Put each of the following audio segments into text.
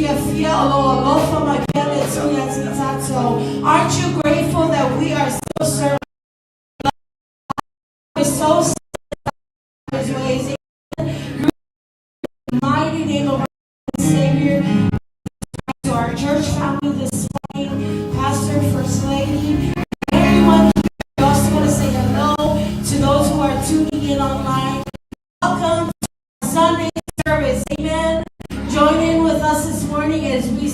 Fiafia o lou alofa mai pea le Atua ia te tatou. Aren't you grateful that we are still serving God so his ways? In the mighty name of our Savior, to our church family this morning, Pastor, First Lady, everyone here. We also want to say hello to those who are tuning in online. Welcome to Sunday service. Amen. Join in with us this morning as we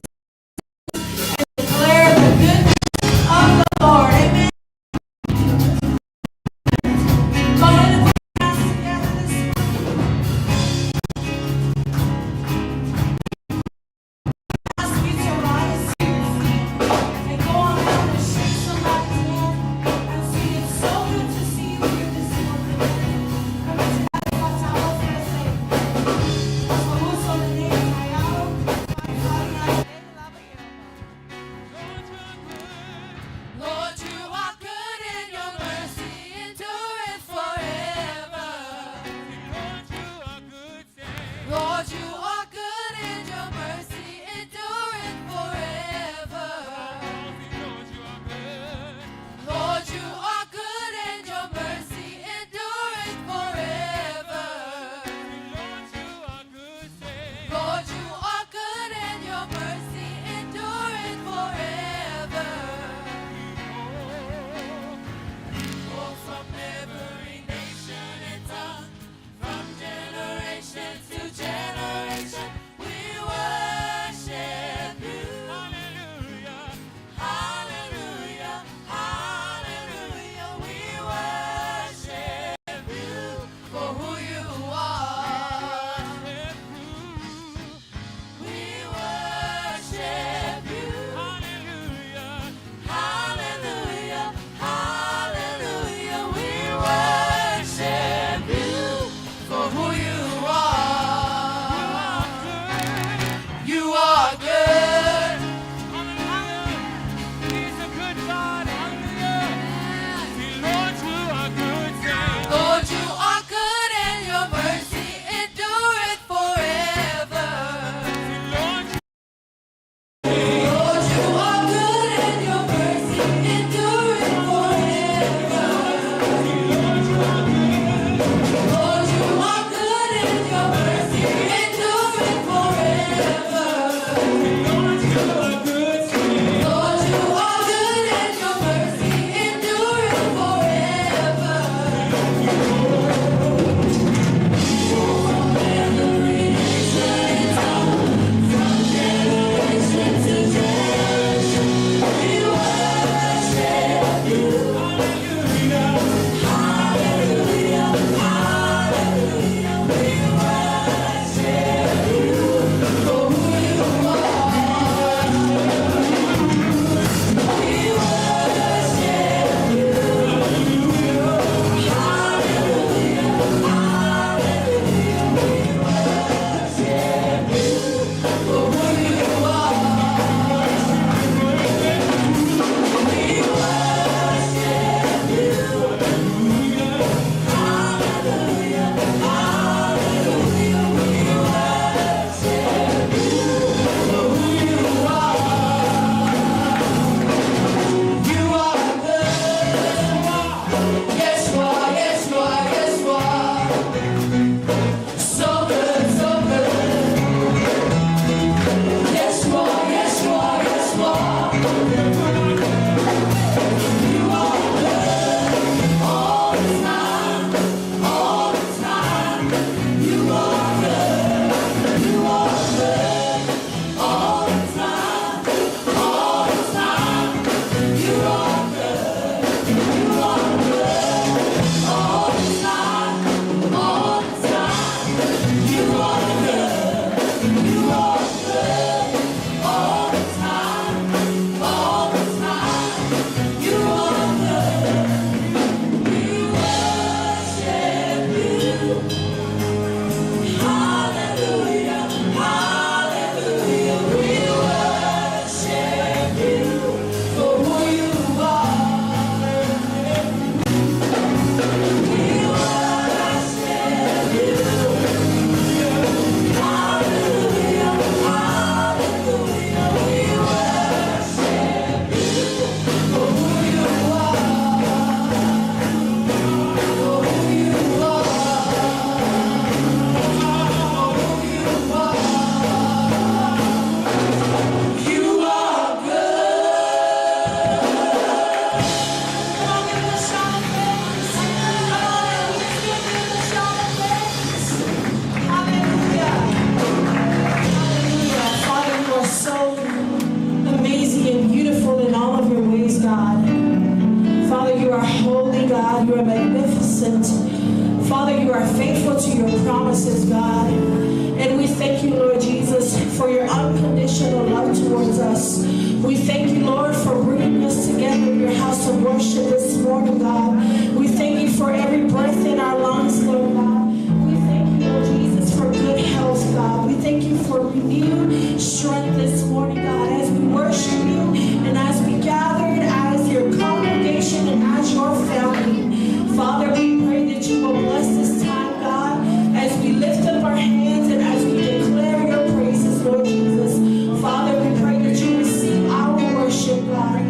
heart. Father, you are faithful to your promises, God. And we thank you, Lord Jesus, for your unconditional love towards us. We thank you, Lord, for bringing us together in your house of worship this morning, God. We thank you for every breath in our lungs, Lord God. We thank you, Lord Jesus, for good health, God. We thank you for renewed strength this morning, God, as we worship you and as we gathered as your congregation and as your family. Father, we pray that you will bless this time, God, as we lift up our hands and as we declare your praises, Lord Jesus. Father, we pray that you receive our worship, God.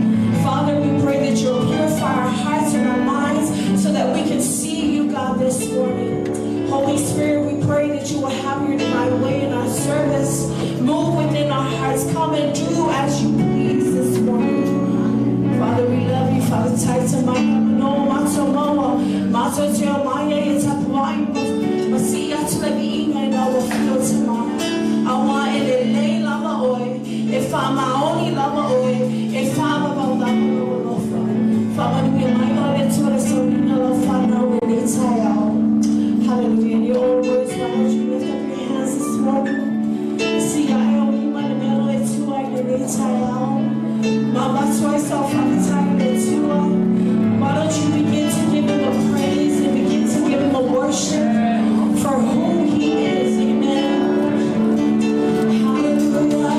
Father, we pray that you'll purify our hearts and our minds so that we can see you, God, this morning. Holy Spirit, we pray that you will have your divine way in our service. Move within our hearts. Come and do as you please this morning. Father, we love you. Father, taita mai no mato moa, mato te o mai e tapuai, masi atu le viinga i nā wa whio te maa. Awa e le lei lava oe, e wha maoni lava oe, e wha mabau lava oe lofa. Wha manuia mai o le tua le saurina lau whanau e le tai ao. Hallelujah. In your own words, why don't you lift up your hands this morning? Si ai o ima le melo e tua i le le tai ao. Ma matua i sau whakatai le tua. Why don't you begin to give him a praise and begin to give him a worship for who he is. Amen. Hallelujah.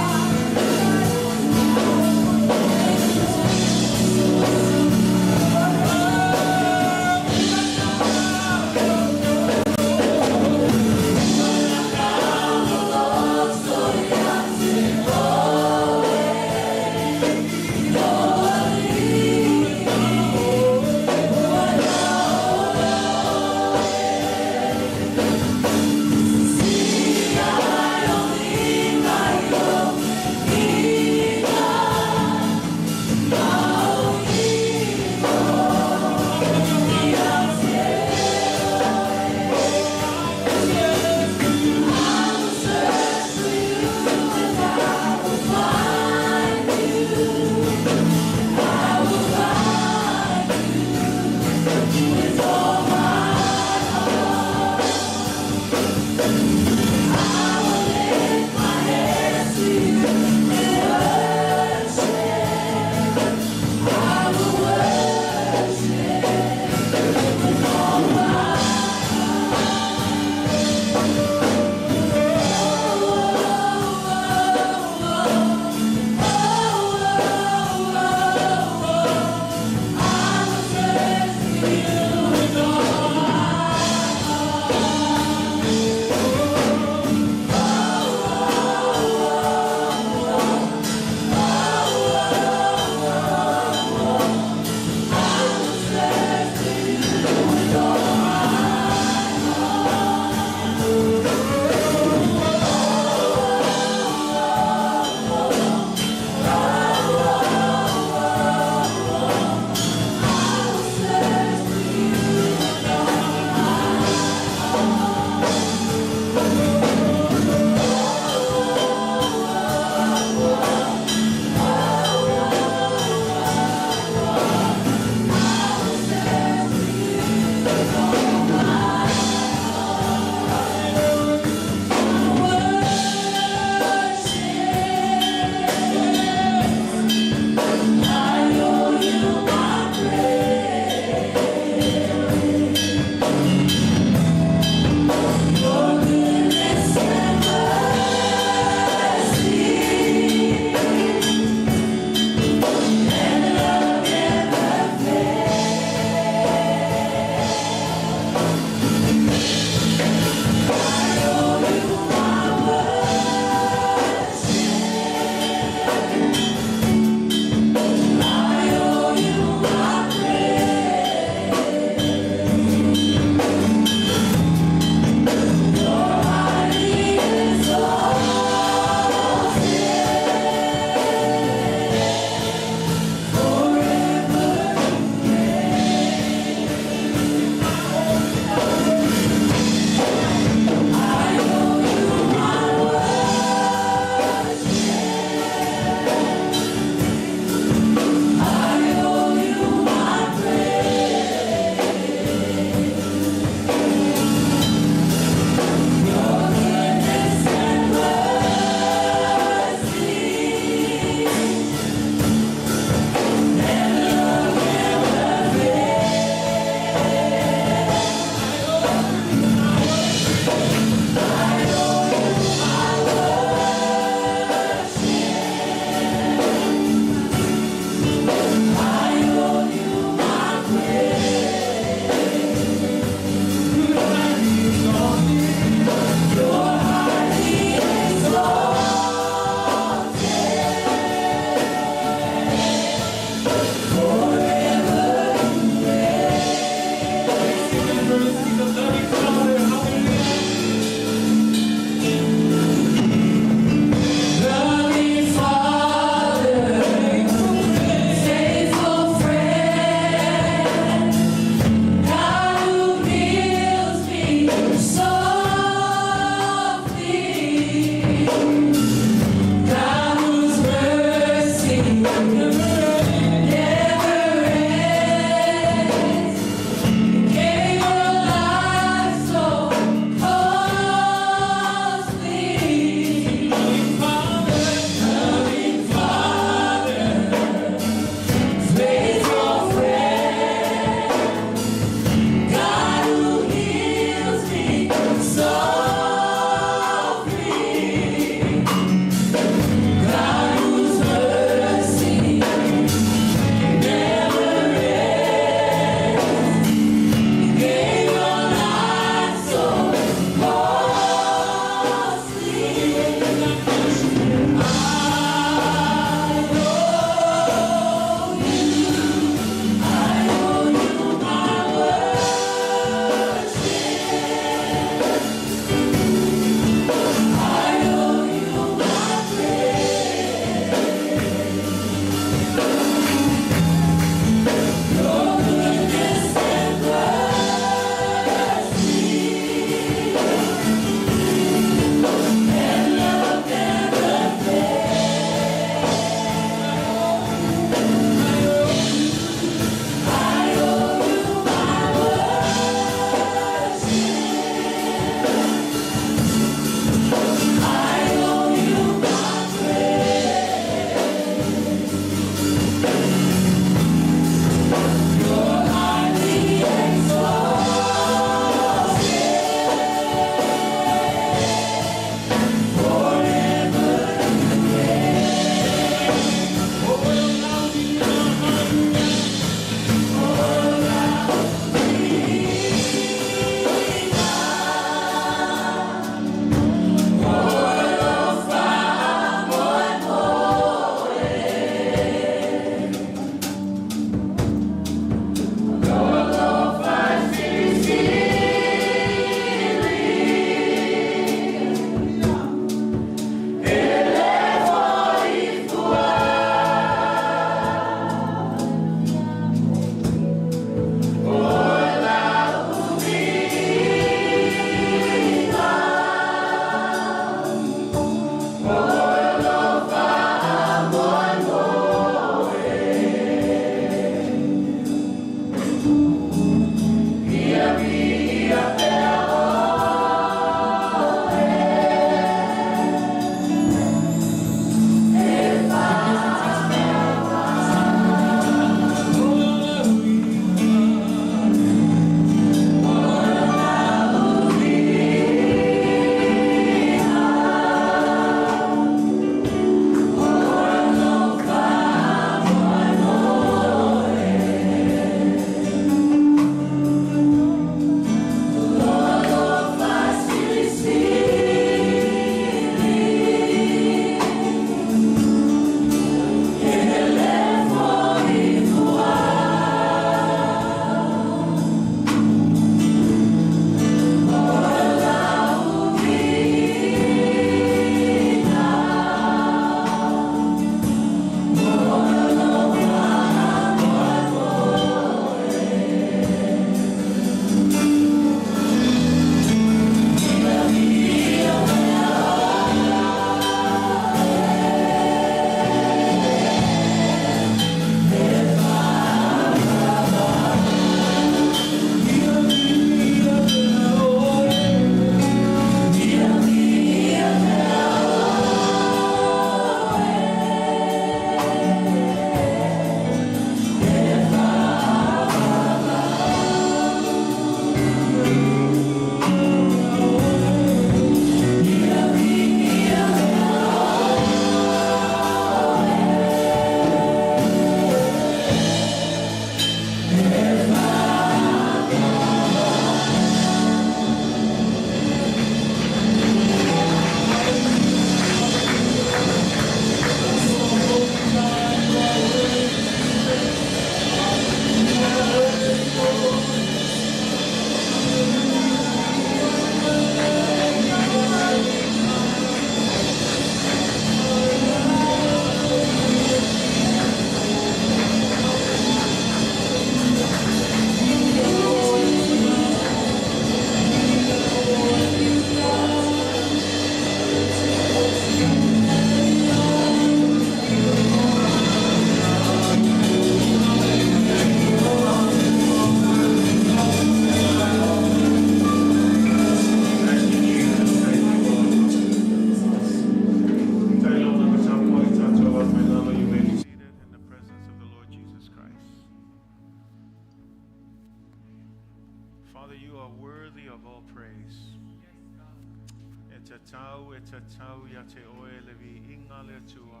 tatau ia te oe le viiga le Atua.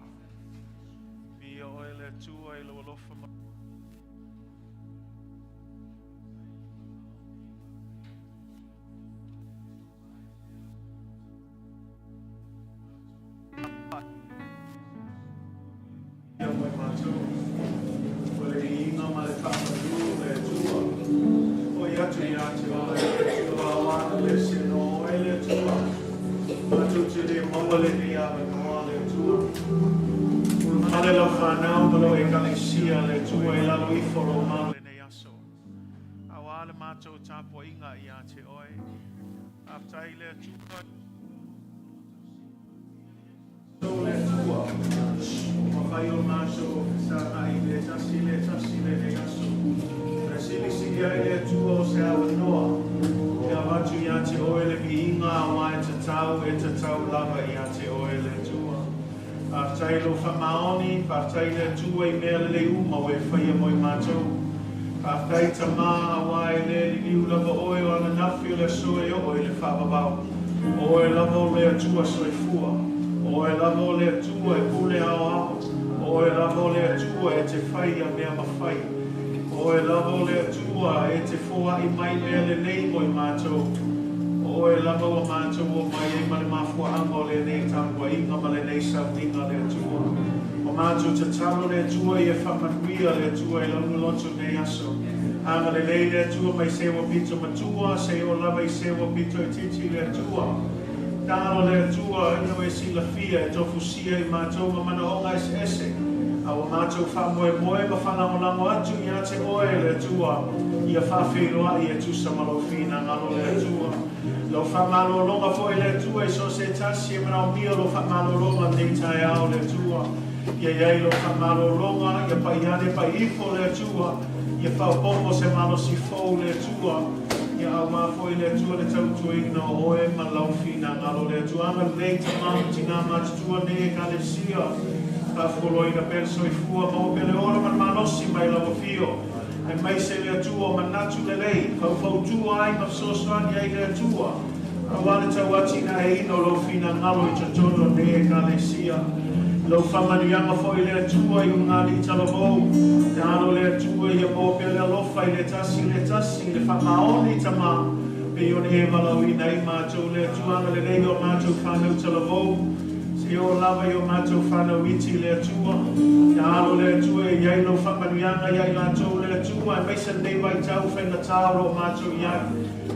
Viia oe le Atua i lou alofa ma. Ia mo i matou, o le viiga ma le faamanu le Atua. Oi atu ia te oe le Atua, auā na lese no oe le Atua. Matou te le maua lenei avanoa le Atua. Ulufale lau fanau ma lau Ekalesia le Atua i lalo ifo o lou malu lenei aso. Auā le matou tapuaiga ia te oe. Faafetai le Atua. O le Atua, ua mafai o matou fesagai le tasi le tasi lenei aso. Ae silisili ai le Atua o se avanoa e avatu ia te oe le viiga auā e tatau, e tatau lava ia te oe le Atua. Faafetai i lou faamaoni, faafetai i le Atua i mea lelei uma ua e faia mo i matou. Faafetai Tama, auā e le liliu lava oe o ananafi o le aso e oo i le faavavau. O oe lava o le Atua soifua. O oe lava o le Atua e pule aoao. O oe lava o le Atua e te fai ia mea mafai. O oe lava o le Atua e te foai mai mea lelei mo i matou. O oe lava ua matou omai ai ma le mafuaaga o lenei tapuaiga ma lenei sauniga le Atua. O matou tatalo le Atua ia faamanuia le Atua i lau loto nei aso. Agalelei le Atua mai se ua pito matua, se oo lava i se ua pito itiiti le Atua. Talo le Atua ina ua e silafia e tofusia i matou ma manaoga eseese, a ua matou faamoemoe ma faalagolago atu ia te oe le Atua, ia faafeiloai e tusa ma lou finagalo le Atua. Lau faamalologa foi le Atua i so o se tasi e manaomia lou faamalologa lenei taeao le Atua. Ia i ai lou faamalologa, ia pai ane pai ifo le Atua, ia faaopoopo se malosi fou le Atua, ia auā foi le Atua le tautuaina o oe ma lau finagalo le Atua. Agalelei tama ma tinā matutua nei Ekalesia, faafualoina pea le soifua, maua pea le ola ma le malosi mai lau afio, aemaise le Atua o manatu lelei, faufautua ai ma fesoasoani ai le Atua, auā le tauatinaeina o lou finagalo i totonu o nei Ekalesia. Lau faamanuiaga foi le Atua i ulugalii talavou, talo le Atua ia maua pea le alofa i le tasi le tasi, le faamaoni Tama, pei ona e valaauina ai matou le Atua agalelei i o matou fanau talavou, se oo lava i o matou fanau iti le Atua. Talo le Atua e i ai lau faamanuiaga ia i latou le Atua, aemaise lenei vaitau faigata o lo o matou i ai.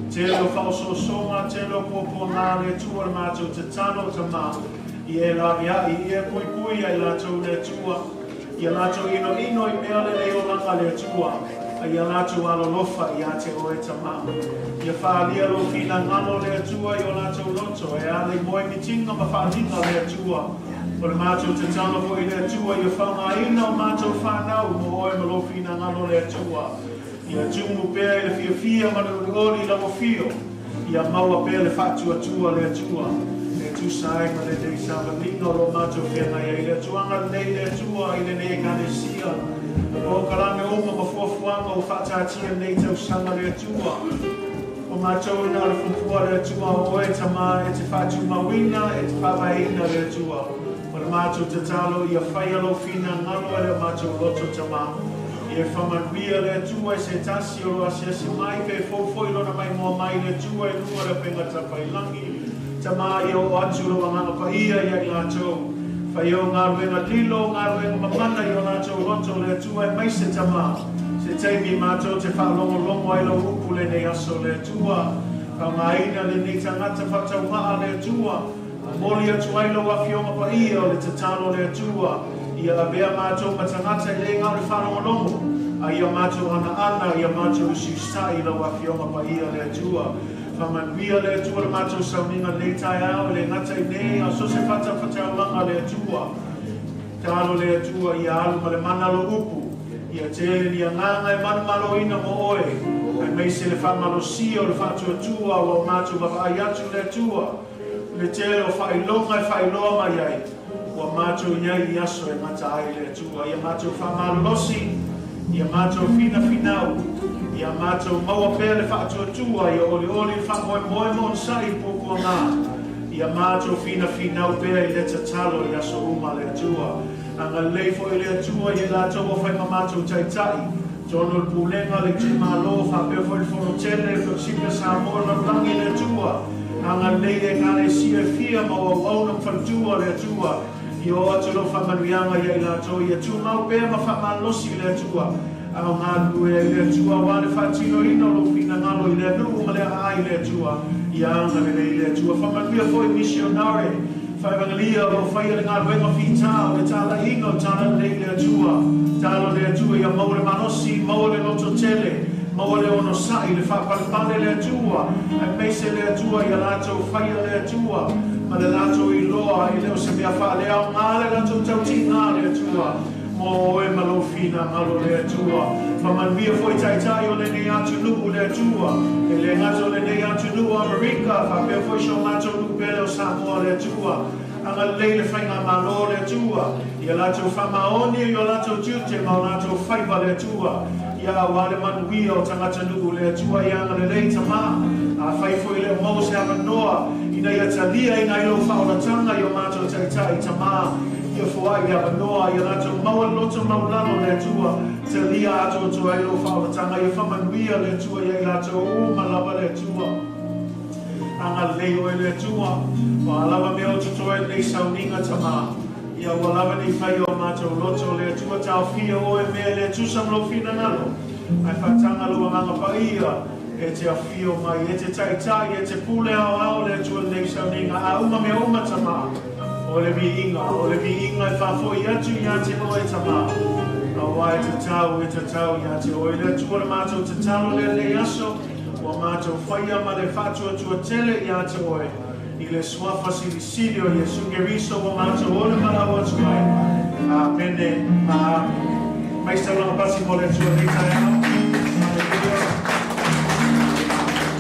Tele o faaosoosoga, tele o puapuaga a le Atua le matou tatalo, Tama, ia e laveai, ia e puipui ia i latou le Atua, ia latou inoino i mea lelei olaga le Atua, a ia latou alolofa ia te oe, Tama. Ia faaalia lou finagalo le Atua i o latou loto, e ala i moemitiga ma faaaliga le Atua. O le matou tatalo foi le Atua, ia faaaogaina o matou fanau mo oe ma lou finagalo le Atua. Ia tumu pea i le fiafia ma le olioli i lau afio, ia maua pea le faatuatua le Atua, e tusa ai ma lenei savaliga o lo o matou feagai ai. Le Atua agalelei le Atua i lenei Ekalesia, polokalame uma ma fuafuaga ua faataatia lenei tausaga le Atua. O matou e na o le fuafua le Atua o oe Tama e te faatumauina, e te faavaeina le Atua. O le matou tatalo ia faia lou finagalo e le o matou loto Tama. Ia faamanuia le Atua i se tasi o lo asiasi mai, pe fou foi lona maimoa mai le Atua i luga o le upega tafailagi. Tama, ia oo atu lou Agaga Paia ia i latou. Fai o galuega lilo, galuega mamana i o latou loto, le Atua aemaise Tama, se taimi matou te faalogologo ai lou upu lenei aso, le Atua. Faaaogaina lenei tagata faataumaa, le Atua. Momoli atu ai lau Afioga Paia o le tatalo le Atua, ia avea matou ma tagata e le gao le faalogologo, a ia matou anaana, ia matou usiusitai i lau Afioga Paia le Atua. Faamanuia le Atua le matou sauniga lenei taeao, e le gata i nei, a o so o se fatafaitaulaga le Atua. Talo le Atua ia alu ma le mana lou upu, ia tele ni agaga e manumaloina mo oe, aemaise le faamalosia o le faatuatua ua matou vaavaai atu le Atua. Le tele o faailoga e faailoa mai ai, ua matou i ai i aso e gata ai le Atua. Ia matou faamalolosi, ia matou finafinau, ia matou maua pea le faatuatua, ia olioli le faamoemoe ma onosai i puapuaga. Ia matou finafinau pea i le tatalo i aso uma le Atua. Agalelei foi le Atua ia i latou ua fai ma matou taitai, totonu o le pulega, le itumalo, faapea foi le Fono tele, le Fellowshipi a Samoa, le lalolagi le Atua. Agalelei i Ekalesia e fia ma o auauna ma faletua le Atua. Ia oo atu lau faamanuiaga ia i latou, ia tumau pea ma faamalosi le Atua. A o galulue ai le Atua aua le faatinoina o lou finagalo i le nuu ma le aai i le Atua, ia agalelei le Atua. Faamanuia foi misionare faevagalia o lo o faia le galuega fitā o le talaiina o talalelei i le Atua. Talo le Atua ia maua le malosi, maua le lototele, maua le onosai, le faapalepale le Atua, aemaise le Atua ia latou faia le Atua ma le latou iloa e le o se mea faaleaoga le latou tautiga le Atua. Mo oe ma lou finagalo le Atua. Faamanuia foi taitai o lenei atunuu le Atua. E le gata o lenei atunuu o Amerika, faapea foi si o matou nuu pele o Samoa le Atua. Agalelei le faigamalo le Atua. Ia latou faamaoni i o latou tiute ma o latou faiva le Atua. Ia aua le manuia o tagatanuu le Atua ia agalelei Tamā. Afai foi e le o maua se avanoa ina ia taliaina ai lou faaolataga i o matou taitai Tamā, ia foai le avanoa ia latou maua le loto maulalo le Atua, talia atoatoa ai lou faaolataga, ia faamanuia le Atua ia i latou uma lava le Atua. Agalelei oe le Atua, o a lava mea o totoe lenei sauniga Tamā, ia aua lava ne i faia o matou loto le Atua, taofia oe mea e le tusa ma lou finagalo, ae faataga lou Agaga Paia e te afio mai, e te taitai, e te pule aoao le Atua lenei sauniga, a uma mea uma Tamā, o le viiga, o le viiga e faafoi atu ia te oe Tamā, aua e tatau, e tatau ia te oe le Atua le matou tatalo lea lenei aso, ua matou faia ma le faatuatua tele ia te oe, i le suafa silisili o Iesu Keriso ua matou ola malau atu ai. Amene ma amene. Mai se taulaga pasi mo le Atua i lenei taeao. Haleluia.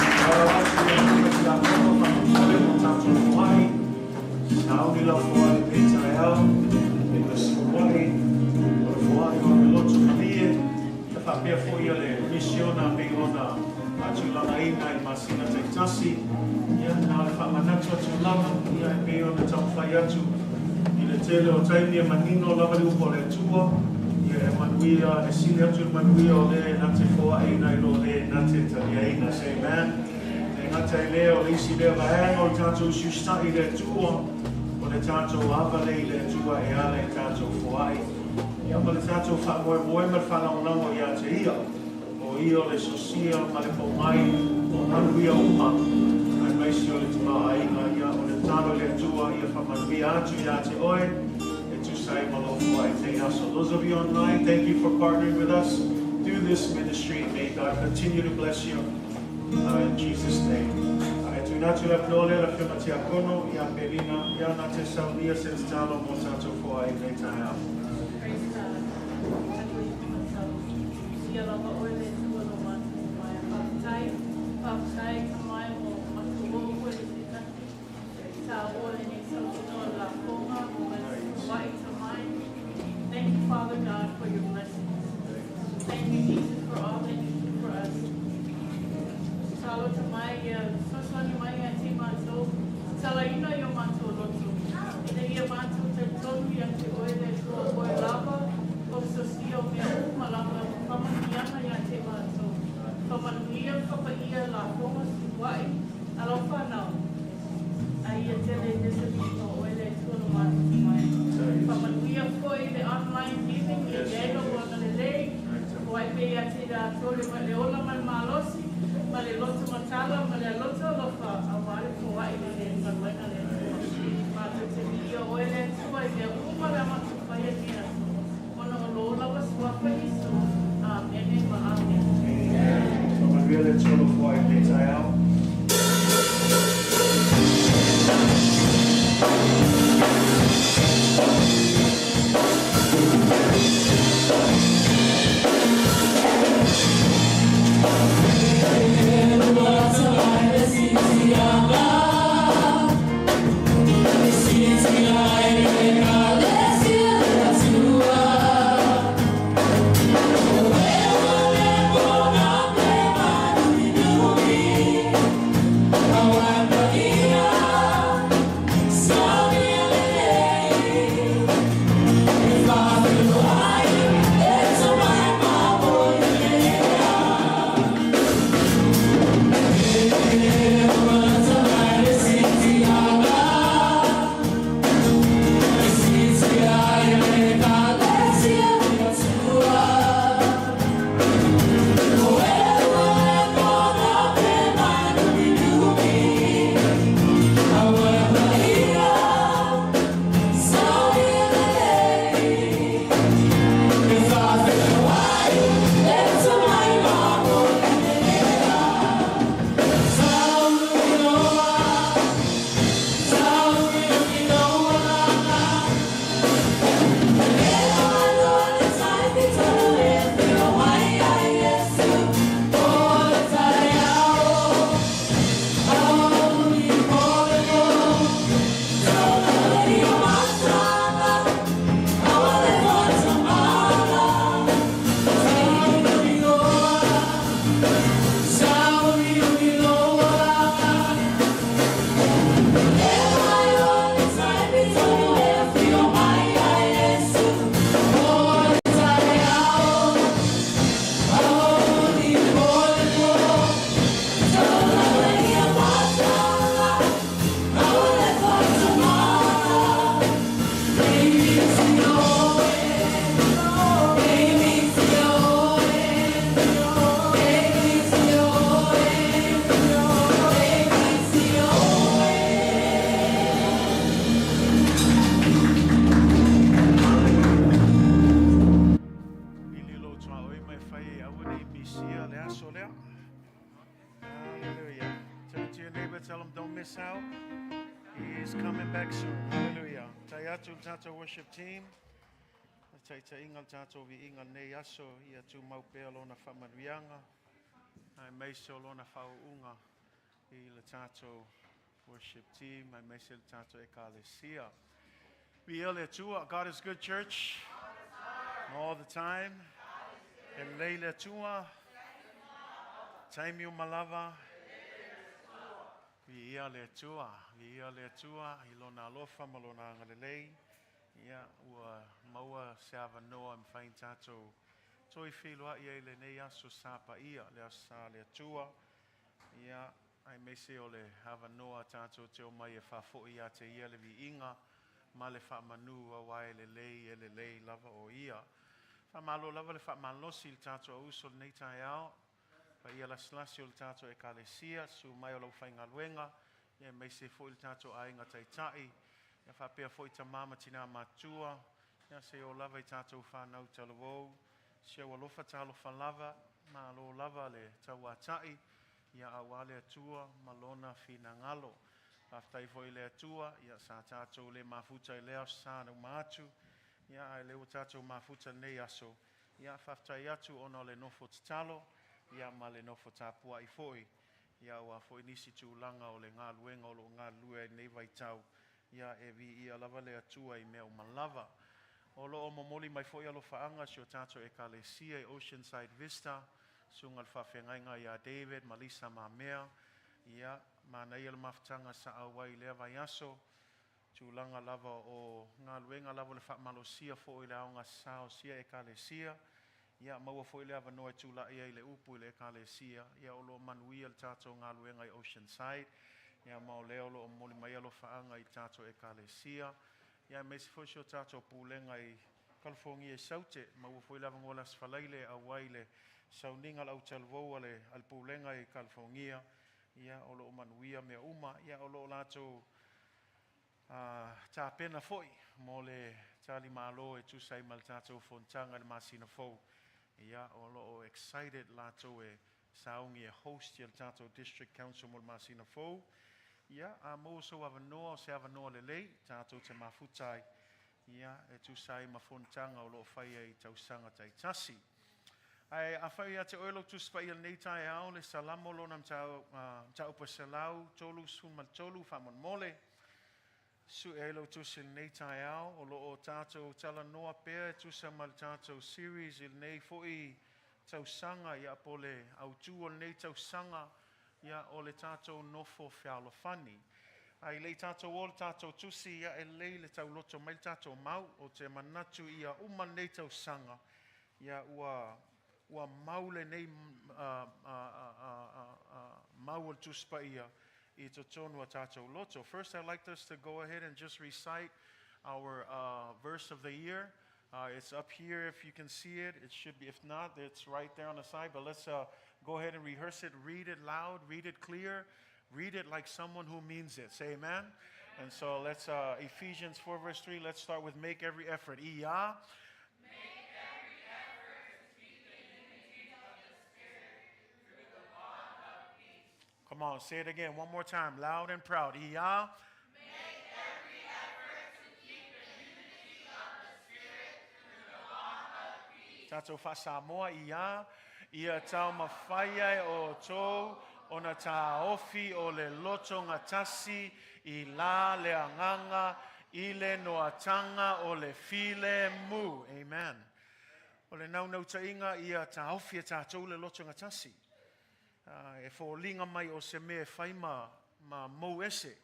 Tatalo atu i le Afioga i Tiakono faamolemole mo tatou foai. Sauni lau foai i lenei taeao. E le foai, o le foai o le loto malie. Ia faapea foi le misiona pei ona faatulagaina i masina taitasi. Ia, na o le faamanatu atu lava, ia, e pei ona taumafai atu i le tele o taimi e manino lava le upu a le Atua, ia e manuia, e sili atu le manuia o le na te foaina i lo le na te taliaina. Say amen. E gata i lea, o le isi lea vaega o le tatou usiusitai i le Atua, o le tatou ava lea i le Atua e ala i tatou foai. Ia ma le tatou faamoemoe ma le faalagolago ia te Ia, o Ia o le sosia ma le pomai o manuia uma, aemaise o le tamaoaiga. Ia, o le tatalo i le Atua ia faamanuia atu ia te oe e tusa ai ma lou foai i lenei aso. Those of you online, thank you for partnering with us through this ministry. May God continue to bless you in Jesus' name. Ae tuuina atu le avanoa lea i le Afioga Tiakono ia Pelina ia na te saunia se tatalo mo tatou foai i lenei taeao. Praise God. Tatou i matau. Ia lava oe le Atua lo matou mai. Faafetai, faafetai tamai mo matou oo foi le se tasi. Ta o lenei sauniga o lafoga mo mai tamai. Thank you, Father God, for your blessings. Thank you, Jesus, for all that you do for us. Talo tamai ia fesoasoani mai ia te matou. Talaina i o matou loto. Ina ia matou talitonu ia te oe le Atua oe lava o sosia o mea uma lava faamanuiaga ia te matou. Faamanuia fapaia lafoga sua'i a lau fanau. A ia tele i le viiga o oe le Atua lo matou tamai. Faamanuia foi le online giving ia i ai lou agalelei. Foai pea ia te latou le le ola ma le malosi, ma le loto matala, ma le aloto alofa, aua le foai le le galuega le Atua. Matou te viia oe le Atua i mea uma le a matou faia i lenei aso, ona o lou lava suafa Iesu. Amene ma amene. Faamanuia le Atua lou foai i lenei taeao. us out. He is coming back soon. Hallelujah. Tai atu le tātou worship team. Le taitaiga le tātou viiga nei aso ia tumau pea lona faamanuiaga. Aemaise o lona faauuga i le tātou worship team. Aemaise le tātou ekalesia. Viia le Atua. God is good, church. All the time. E lelei le Atua. Taimi uma lava. Viia le Atua. Viia le Atua. I lona alofa ma lona agalelei. Ia, ua maua se avanoa e mafai ona tatou toe feiloai ai i lenei aso Sa paia, le aso Sa le Atua. Ia, aemaise o le avanoa tatou te omai e faafoi ia te ia le viiga ma le faamanu aua e lelei lava o ia. Faamalo lava le faamalosi i le tatou auuso i lenei taeao. Paia lasilasi o le tatou ekalesia, susu mai o le aufaigaluega, ia aemaise foi le tatou aiga taitai, ia faapea foi tamā ma tinā matutua, ia seia oo lava i tatou fanau talavou, si ou alofa talofa lava, malo lava le tauatai, ia auā le Atua ma lona finagalo. Faafetai foi i le Atua, ia sa tatou le mafuta i le aso Sa na uma atu, ia ae lea ua tatou mafuta i lenei aso, ia faafetai atu ona o le nofo tatalo, ia ma le nofo tapuai foi, ia aua foi nisi tulaga o le galuega o lo o galulue ai i lenei vaitau, ia e viia lava le Atua i mea uma lava. O lo o momoli mai foi alofaaga si o tatou ekalesia i Oceanside Vista, susuga i le faafeagaiga ia David ma Lisa Mamea, ia manaia le mafutaga sa auai i lea vaiaso, tulaga lava o galuega lava o le faamalosia foi i le aogasa o sia ekalesia, ia maua foi le avanoa e tulai ai i le upu i le ekalesia, ia o lo o manuia le tatou galuega i Oceanside, ia ma o lea o lo o momoli mai alofaaga i tatou ekalesia, ia aemaise foi si o tatou pulega i Kalifogia i Saute, maua foi le avanoa i le Aso Faraile e auai i le sauniga o le autalavou a le pulega i Kalifogia, ia o lo o manuia mea uma, ia o lo o latou tapena foi mo le talimalo e tusa ai ma le tatou fonotaga i le masina fou. Ia o lo o excited latou e sauni e host ia le tatou District Council mo le masina fou. Ia, a maua sou avanoa o se avanoa lelei, tatou te mafuta ai, ia e tusa ai ma fonotaga o lo o faia i tausaga taitasi. Ae afai ia te oe lou Tusi Paia i lenei taeao, le Salamo lona mataupu e 133 faamolemole, sue ai lou tusi i lenei taeao, o lo o tatou talanoa pea e tusa ma le tatou series i lenei foi tausaga, ia po o le autu o lenei tausaga, ia o le tatou nofo fealofani. Ae le i tatou o le tatou tusi, ia e lelei le tauloto mai le tatou mau, ou te manatu ia uma lenei tausaga, ia ua mau lenei mau o le Tusi Paia i totonu o tatou loto. First, I'd like us to go ahead and just recite our verse of the year. It's up here if you can see it. It should be, if not, it's right there on the side. But let's go ahead and rehearse it. Read it loud, read it clear, read it like someone who means it. Say amen. And so let's, Ephesians 4, verse 3, let's start with make every effort. Ia. Make every effort to keep the unity of the Spirit through the bond of peace. Come on, say it again one more time, loud and proud. Ia. Make every effort to keep the unity of the Spirit through the bond of peace. Tatou faa-Samoa ia, ia taumafai ai outou ona taofi o le loto gatasi i la le agaga i le noataga o le filemu. Amen. O le naunautaiga ia taofi e tatou le loto gatasi. E foliga mai o se mea e fai ma mou ese.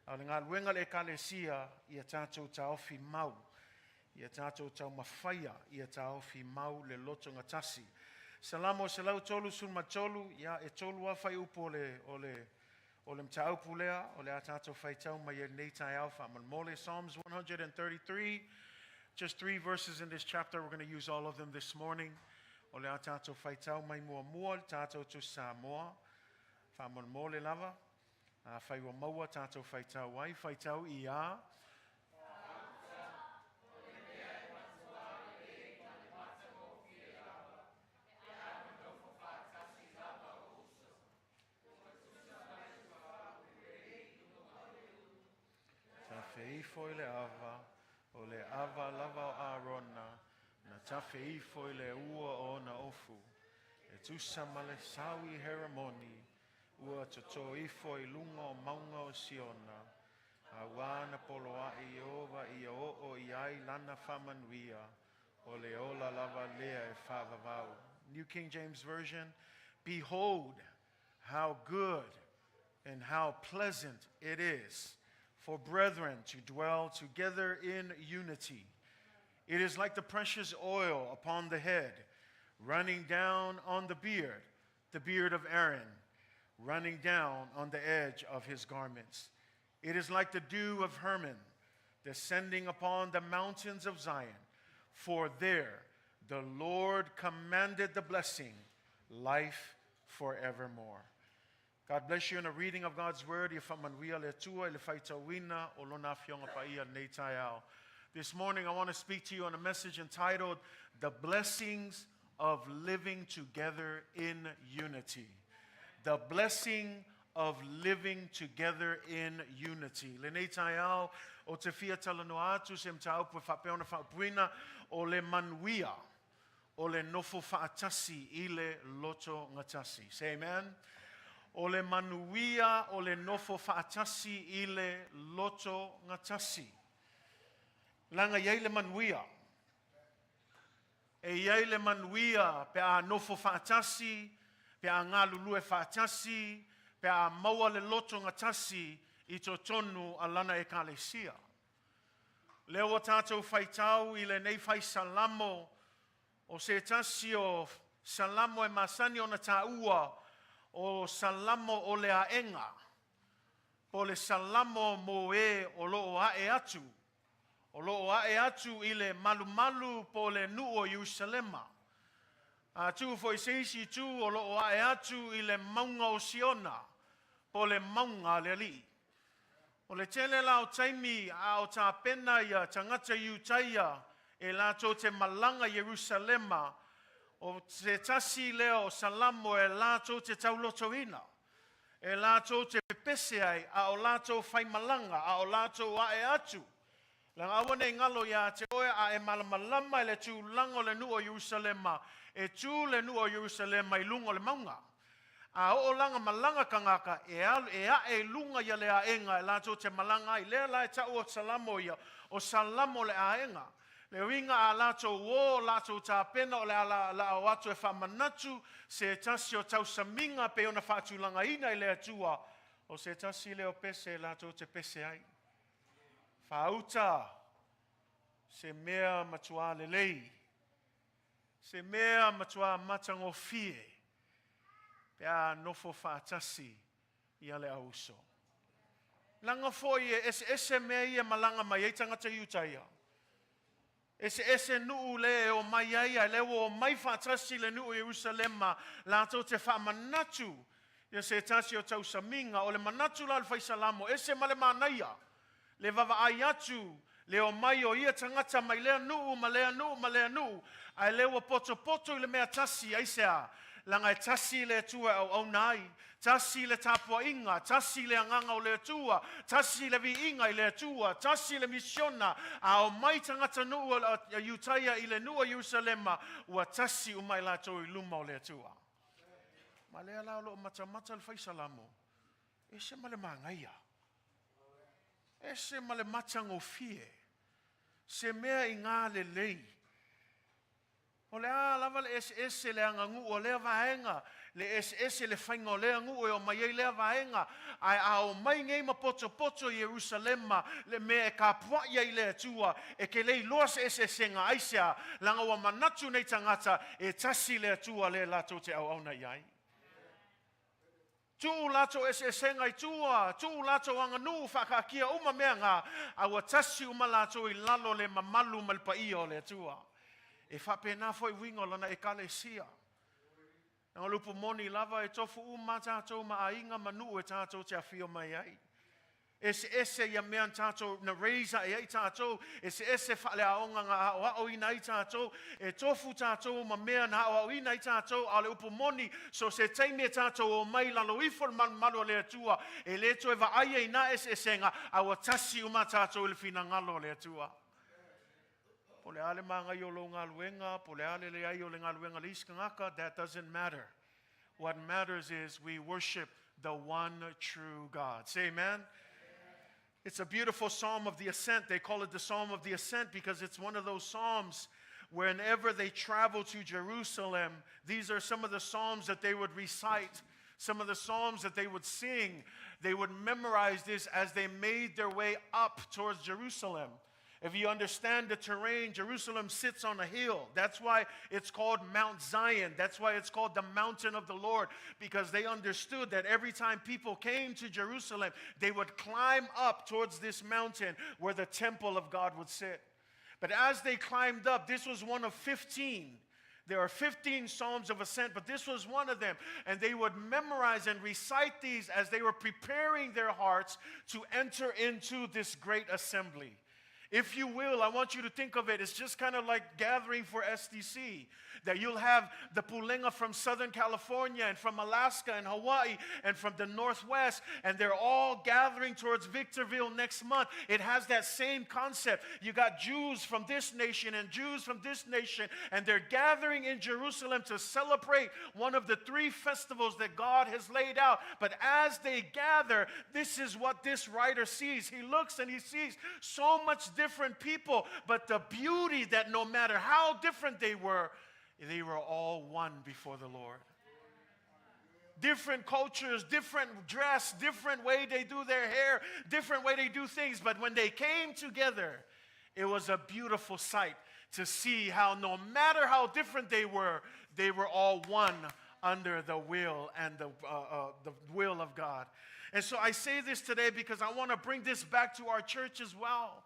A o le galuega a le ekalesia ia tatou taofi mau. Ia tatou taumafaia ia taofi mau le loto gatasi. Salamo 133, ia e tolu lava fuaiupu o le mataupu lea, o le a tatou faitau mai ai lenei taeao faamolemole. Psalms 133, just three verses in this chapter. We're going to use all of them this morning. O le a tatou faitau mai muamua le tatou Tusi Samoa. Faamolemole lava. Afai ua maua tatou faitau ai, faitau ia. ifo i le ava, o le ava lava o Arona, na tafe ifo i le ua o ona ofu, e tusa ma le sau i Heramoni, ua totō ifo i luga o mauga o Siona, a ua na poloaʻi Ieova ia oo i ai lana faamanuia, o le ola lava lea e faavavau. New King James Version, Behold, how good and how pleasant it is for brethren to dwell together in unity. It is like the precious oil upon the head, running down on the beard of Aaron, running down on the edge of his garments. It is like the dew of Hermon, descending upon the mountains of Zion. For there the Lord commanded the blessing, life forevermore. God bless you in a reading of God's word. Ia faamanuia le Atua i le faitauina o lona afioga paia nei taeao. This morning I want to speak to you on a message entitled The Blessings of Living Together in Unity. The Blessing of Living Together in Unity. Lenei taeao ou te fia talanoa atu se mataupu e faapea ona faaupuina o le manuia o le nofo faatasi i le loto gatasi. Say amen. O le manuia o le nofo faatasi i le loto gatasi. Leaga e i ai le manuia. E i ai le manuia pe a nofo faatasi, pe a galulue faatasi, pe a maua le loto gatasi i totonu a lana ekalesia. Lea ua tatou faitau i lenei fai salamo o se tasi o salamo e masani ona taua o salamo o le aega, po o le salamo mo e o loo ae atu, o loo ae atu i le malumalu po o le nuu o Ierusalema. A tuu foi se isi itu o loo ae atu i le mauga o Siona, po o le mauga a le Alii. O le tele la o taimi a o tapena ia tagata Iutaia e latou te malaga Ierusalema, o se tasi lea o salamo e latou te taulotoina, e latou te pepese ai a o latou faimalaga, a o latou ae atu. Leaga aua ne i galo iā te oe a e malamalama i le tulaga o le nuu o Ierusalema, e tu le nuu o Ierusalema i luga o le mauga. A oo laga malaga tagata, e alu, e ae i luga ia le aega e latou te malaga ai. Lea la e tau o Salamo ia, o Salamo le aega. Le uiga a latou o, latou tapena o le a la o atu e faamanatu se tasi o tausamiga pei ona faatulagaina i le Atua, o se tasi lea o pese e latou te pese ai. Faauta se mea matuā lelei, se mea matuā matagofie pe a nofo faatasi ia le auuso. Leaga foi e eseese mea ia e malaga mai ai tagata Iutaia. Eseese nuu le e omai ai, ae lea ua omai faatasi le nuu i Ierusalema latou te faamanatu ia se tasi o tausamiga. O le manatu la o le fai salamo, ese ma le manaia le vaavaai atu le omai o ia tagata mai lea nuu ma lea nuu ma lea nuu, ae lea ua potopoto i le mea tasi, aisea? Leaga e tasi le Atua e auauna ai, tasi le tapuaiga, tasi le agaga o le Atua, tasi le viiga i le Atua, tasi le misiona, a omai tagata nuu o Iutaia i le nuu o Ierusalema, ua tasi uma i latou i luma o le Atua. Ma lea la o loo matamata le fai salamo, ese ma le manaia, ese ma le matagofie, se mea i ngā lelei. O le a lava le eseese le aganuu o lea vaega, le eseese le faiga o lea nuu e omai ai lea vaega, ae a omai nei ma potopoto i Ierusalema le mea e kapuai ai le Atua, e te le iloa se eseesega aisea, leaga ua manatu nei tagata e tasi le Atua lea latou te auauna i ai. Tuu latou eseesega i tua, tuu latou aganuu faakaakia uma mea na, a ua tasi uma latou i lalo le mamalu ma le paia o le Atua. E faapena foi uiga o lana ekalesia. Leaga o le upu moni lava e tofu uma tatou ma aiga ma nuu e tatou te afio mai ai. Eseese ia mea na tātou, na raise aʻe ai tātou, eseese faaleaoga na aʻoaʻoina ai tātou, e tofu tātou ma mea na aʻoaʻoina ai tātou, a o le upu moni, so se taimi e tātou omai i lalo ifo o le malumalu a le Atua, e le toe vaaia i nā eseesega, a ua tasi uma tātou i le finagalo o le Atua. Po o le a le māgai o lou galuega, po o le a le leai o le galuega a le isi tagata, that doesn't matter. What matters is we worship the one true God. Say amen. It's a beautiful psalm of the ascent. They call it the psalm of the ascent because it's one of those psalms whenever they travel to Jerusalem, these are some of the psalms that they would recite, some of the psalms that they would sing. They would memorize this as they made their way up towards Jerusalem. If you understand the terrain, Jerusalem sits on a hill. That's why it's called Mount Zion. That's why it's called the mountain of the Lord, because they understood that every time people came to Jerusalem, they would climb up towards this mountain where the temple of God would sit. But as they climbed up, this was one of 15. There are 15 Psalms of Ascent, but this was one of them. And they would memorize and recite these as they were preparing their hearts to enter into this great assembly. If you will, I want you to think of it. It's just kind of like gathering for SDC. That you'll have the Pulenga from Southern California and from Alaska and Hawaii and from the Northwest, and they're all gathering towards Victorville next month. It has that same concept. You got Jews from this nation and Jews from this nation, and they're gathering in Jerusalem to celebrate one of the three festivals that God has laid out. But as they gather, this is what this writer sees. He looks and he sees so much different people, but the beauty that no matter how different they were, they were all one before the Lord. Different cultures, different dress, different way they do their hair, different way they do things. But when they came together, it was a beautiful sight to see how no matter how different they were, they were all one under the will and the will of God. And so I say this today because I want to bring this back to our church as well.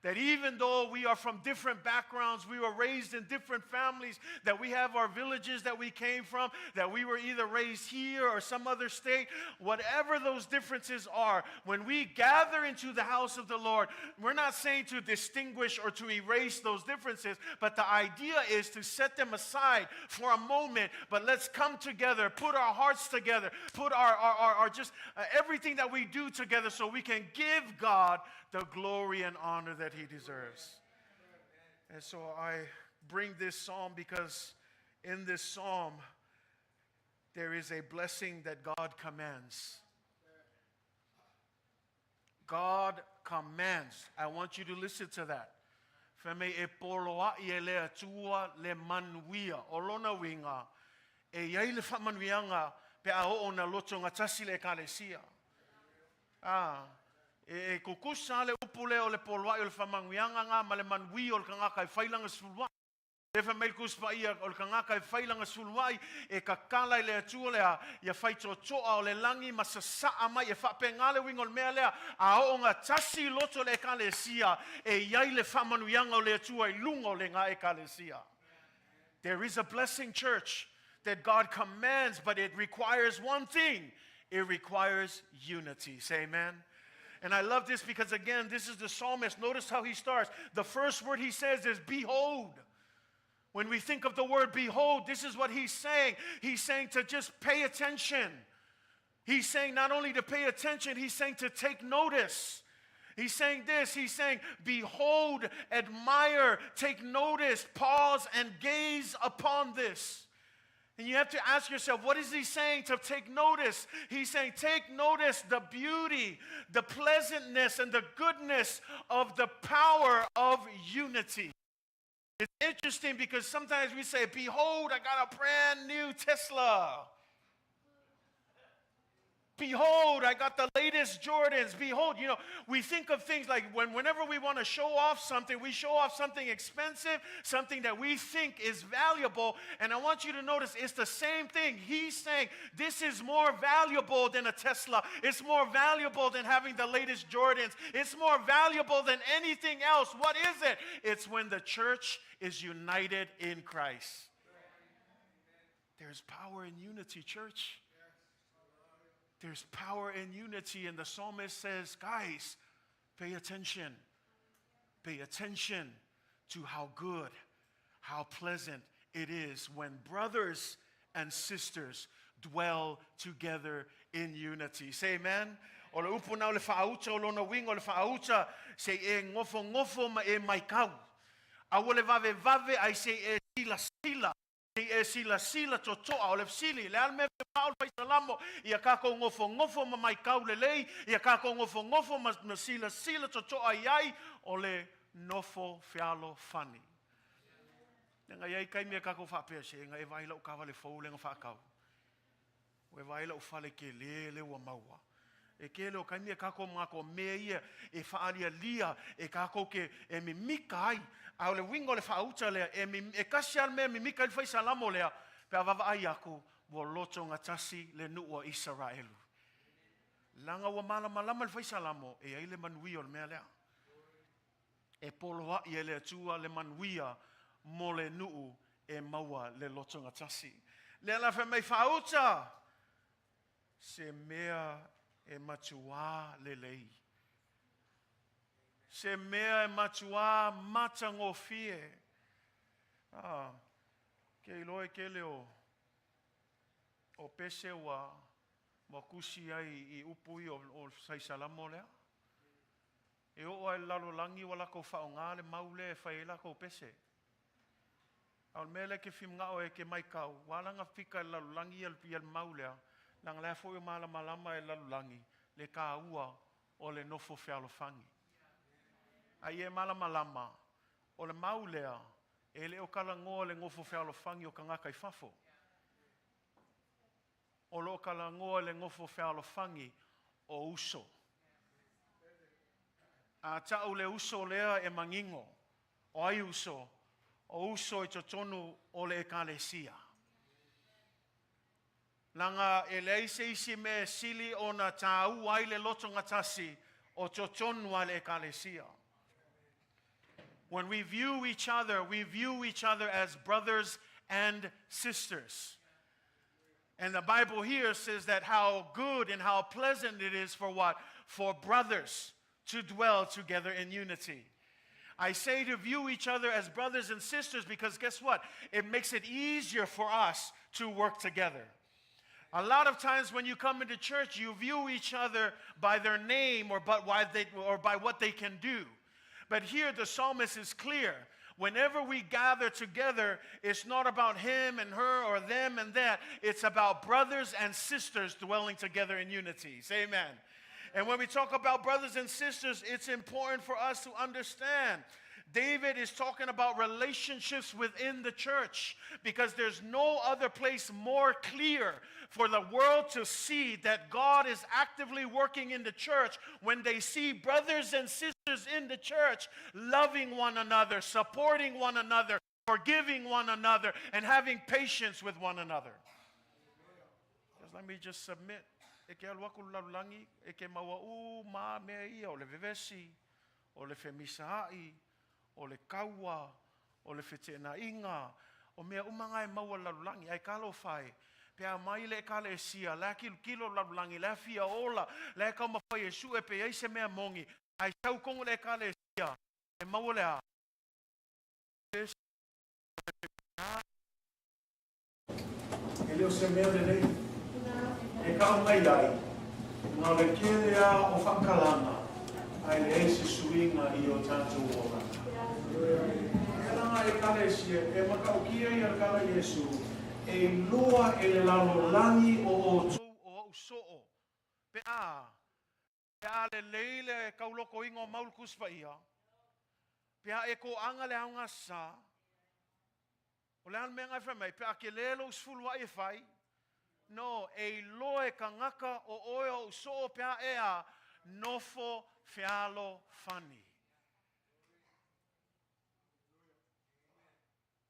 That even though we are from different backgrounds, we were raised in different families, that we have our villages that we came from, that we were either raised here or some other state, whatever those differences are, when we gather into the house of the Lord, we're not saying to distinguish or to erase those differences, but the idea is to set them aside for a moment, but let's come together, put our hearts together, put our just everything that we do together so we can give God the glory and honor that he deserves. And so I bring this psalm because in this psalm, there is a blessing that God commands. God commands. I want you to listen to that. Fai mai e poloaʻi e le Atua le manuia. O lona uiga, e i ai le faamanuiaga pe a oo ina lotogatasi le Ekalesia. A, e, e kukusa le upu lea o le poloaʻi o le faamanuiaga na ma le manuia o le tagata e fai lana sefuluaʻi. Le fai mai le Tusi Paia o le tagata e fai lana sefuluaʻi e tatala i le Atua lea ia faitotoa o le lagi ma sasaa mai e faapena le uiga o le mea lea a oo gatasi loto le Ekalesia e i ai le faamanuiaga o le Atua i luga o lena Ekalesia. There is a blessing, church, that God commands, but it requires one thing. It requires unity. Say amen. And I love this because, again, this is the psalmist. Notice how he starts. The first word he says is, Behold. When we think of the word behold, this is what he's saying. He's saying to just pay attention. He's saying not only to pay attention, he's saying to take notice. He's saying this. He's saying, Behold, admire, take notice, pause, and gaze upon this. And you have to ask yourself, what is he saying to take notice? He's saying, take notice the beauty, the pleasantness, and the goodness of the power of unity. It's interesting because sometimes we say, Behold, I got a brand new Tesla. Behold, I got the latest Jordans. Behold, we think of things like whenever we want to show off something, we show off something expensive, something that we think is valuable. And I want you to notice it's the same thing. He's saying this is more valuable than a Tesla. It's more valuable than having the latest Jordans. It's more valuable than anything else. What is it? It's when the church is united in Christ. There's power in unity, church. There's power in unity, and the psalmist says, guys, pay attention. Pay attention to how good, how pleasant it is when brothers and sisters dwell together in unity. Say amen. O le upu na o le faauta o lona uiga o le faauta se i e gofogofo ma e maikau. Aua le vavevave ae se i e silasila. Se i e silasila totoa. O le fesili, le a le mea e le Faisalamo ia kākou gofogofo ma maikau lelei, ia kākou gofogofo ma silasila totoa i ai o le nofo fealofani. Leaga e i ai taimi e kākou faapea, se e vaai lau taavale fou lea na faatau. Ua e vaai lau fale tele lea ua maua. E tele o taimi e kākou manatu o mea ia e faaalialia e kākou ke e mimika ai. A o le uiga o le faauta lea, e, e tasi lava le mea e mimika ai le Faisalamo lea, pe a vaavaai aku, ua lotogatasi le nuu o Isaraelu. Leaga ua malamalama le Faisalamo e i ai le manuia o le mea lea. E poloaʻi e le Atua le manuia mo le nuu e maua le lotogatasi. Lea la fai mai faauta se mea e matuā lelei. Se mea e matuā matagofie. Ah, ke iloa e kele o o pese ua ua kusi ai i upu ia o Saisalamo lea. E oo lava i le lalolagi ua latou faaaoga le mau lea e fai ai latou pese. A o le mea lea e te fimanao e te maitau, ua ala ona fika i le lalolagi ia le mau lea, leaga la e foi o malamalama e le lalolagi le taua o le nofo fealofani. A ia e malamalama, o le mau lea, e le o talanoa le nofo fealofani o tagata i fafo. O lo o talanoa le nofo fealofani o uso. A tau le uso lea e manino, o ai uso? O uso i totonu o le ekalesia. Leaga e leai se isi mea e sili ona tāua ai le lotogatasi o totonu a le ekalesia. When we view each other, we view each other as brothers and sisters. And the Bible here says that how good and how pleasant it is for what? For brothers to dwell together in unity. I say to view each other as brothers and sisters because guess what? It makes it easier for us to work together. A lot of times when you come into church, you view each other by their name or, but why they, or by what they can do. But here the psalmist is clear. Whenever we gather together, it's not about him and her or them and that. It's about brothers and sisters dwelling together in unity. Say amen. And when we talk about brothers and sisters, it's important for us to understand David is talking about relationships within the church because there's no other place more clear for the world to see that God is actively working in the church when they see brothers and sisters in the church loving one another, supporting one another, forgiving one another, and having patience with one another. Just let me just submit. E ke alu aku le lalolagi, e ke maua uma mea ia o le vevesi, o le femisaai, o le kaua, o le feteenaiga, o mea uma na e maua lalolagi, ae talofa e, pe a mai le ekalesia, la kilokilo lalolagi, la fia ola, la e taumafai e sue pe i ai se mea moni, ae sau tonu le ekalesia, e maua le a? E le o se mea lelei e kau mai ai, na o le kele a o faamatalaga, ae leai se suiga i o tatou olaga. E ala e ekalesia e matautia ia le tala Iesu, e iloa e le lalolagi o outou o ou soo, pe a, pe a lelei le taulokoina o mau le Tusi Paia, pe a e toaga le aogasa, o le a le mea na e fai mai, pe a tele lou sefuluai e fai, no, e iloa e tagata o oe o ou soo pe a e a, nofo fealofani.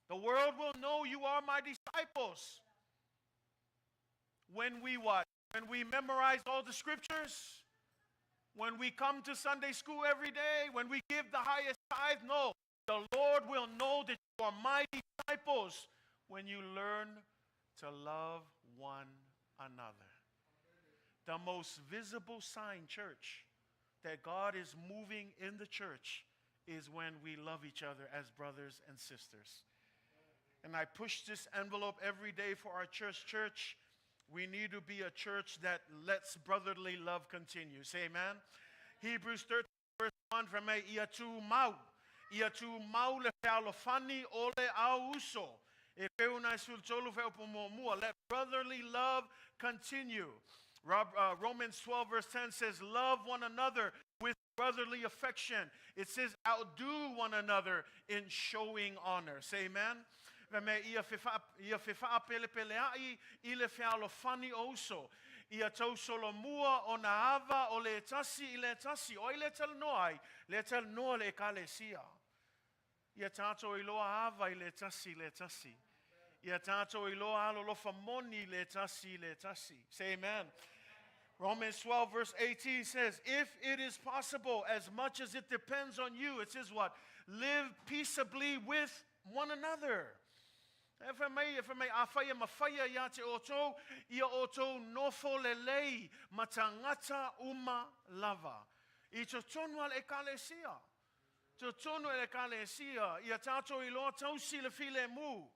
The world will know you are my disciples when we what? When we memorize all the scriptures? When we come to Sunday school every day? When we give the highest tithe? No. The Lord will know that you are my disciples when you learn to love one another. The most visible sign, church, that God is moving in the church is when we love each other as brothers and sisters. And I push this envelope every day for our church. Church, we need to be a church that lets brotherly love continue. Say amen. Hebrews 13 verse 1, fai mai, Ia tumau, ia tumau le fealofani o le au uso. Epeu na 13 fuaiupu muamua. Let brotherly love continue. Romans 12 verse 10 says, love one another with brotherly affection. It says, outdo one another in showing honor. Say amen. Fai mai, ia ia fefaapelepealeai i le fealofani o uso. Ia tausolomua ona ava o le tasi i le tasi. O ai lea e talanoa ai? Lea e talanoa le ekalesia. Ia tatou iloa ava i le tasi i le tasi. Ia tatou iloa alolofa moni i le tasi i le tasi. Say amen. Romans 12 verse 18 says, if it is possible, as much as it depends on you, it says what? Live peaceably with one another. E fai mai, e fai mai, afai e mafai ia te outou, ia outou nofo lelei ma tagata uma lava. I totonu a le ekalesia. Totonu e le Ekalesia, ia tātou iloa tausi le filemu.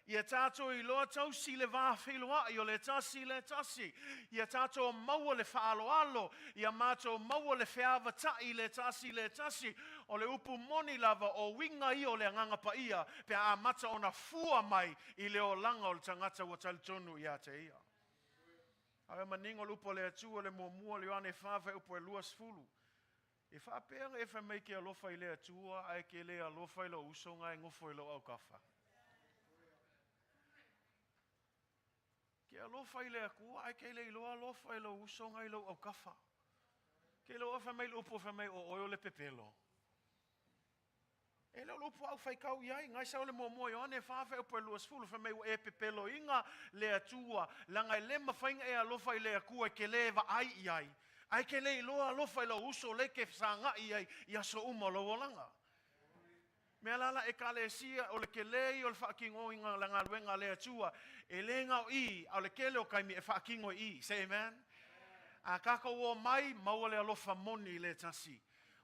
Ia tātou iloa tausi le va feiloai o le tasi i le tasi. Ia tātou maua le faaaloalo, ia mātou maua le feavata'i i le tasi i le tasi. O le upu moni lava, o uiga ia o le Agaga Paia pe a amata ona fua mai i le olaga o le tagata ua talitonu ia te ia. Ae manino le upu a le Atua, le muamua o le Ioane 4 fuaiupu e 20. E faapea e fai mai ke alofa i le Atua ae ke le alofa i lou uso e nofo i lou aukafa. Ke alofa i le Atua ae ke le iloa alofa i lou uso i lou aukafa. Ke iloa fai mai le upu fai mai o oe o le pepelo. E le o le upu a'u faitau i ai, na e sau le muamua Ioane 4 fuaiupu e 20, fai mai ua e pepeloina le Atua, leaga e le mafai ona e alofa i le Atua e ke le vaai i ai, ae ke le iloa alofa i lou uso le ke fesagai i ai i aso uma o lou olaga. Mea la la Ekalesia, o le kele ia o le faatinoina o le galuega a le Atua, e le na o i, a o le tele o taimi e faatino i i. Say amen. A tatou omai, maua le alofa moni i le tasi.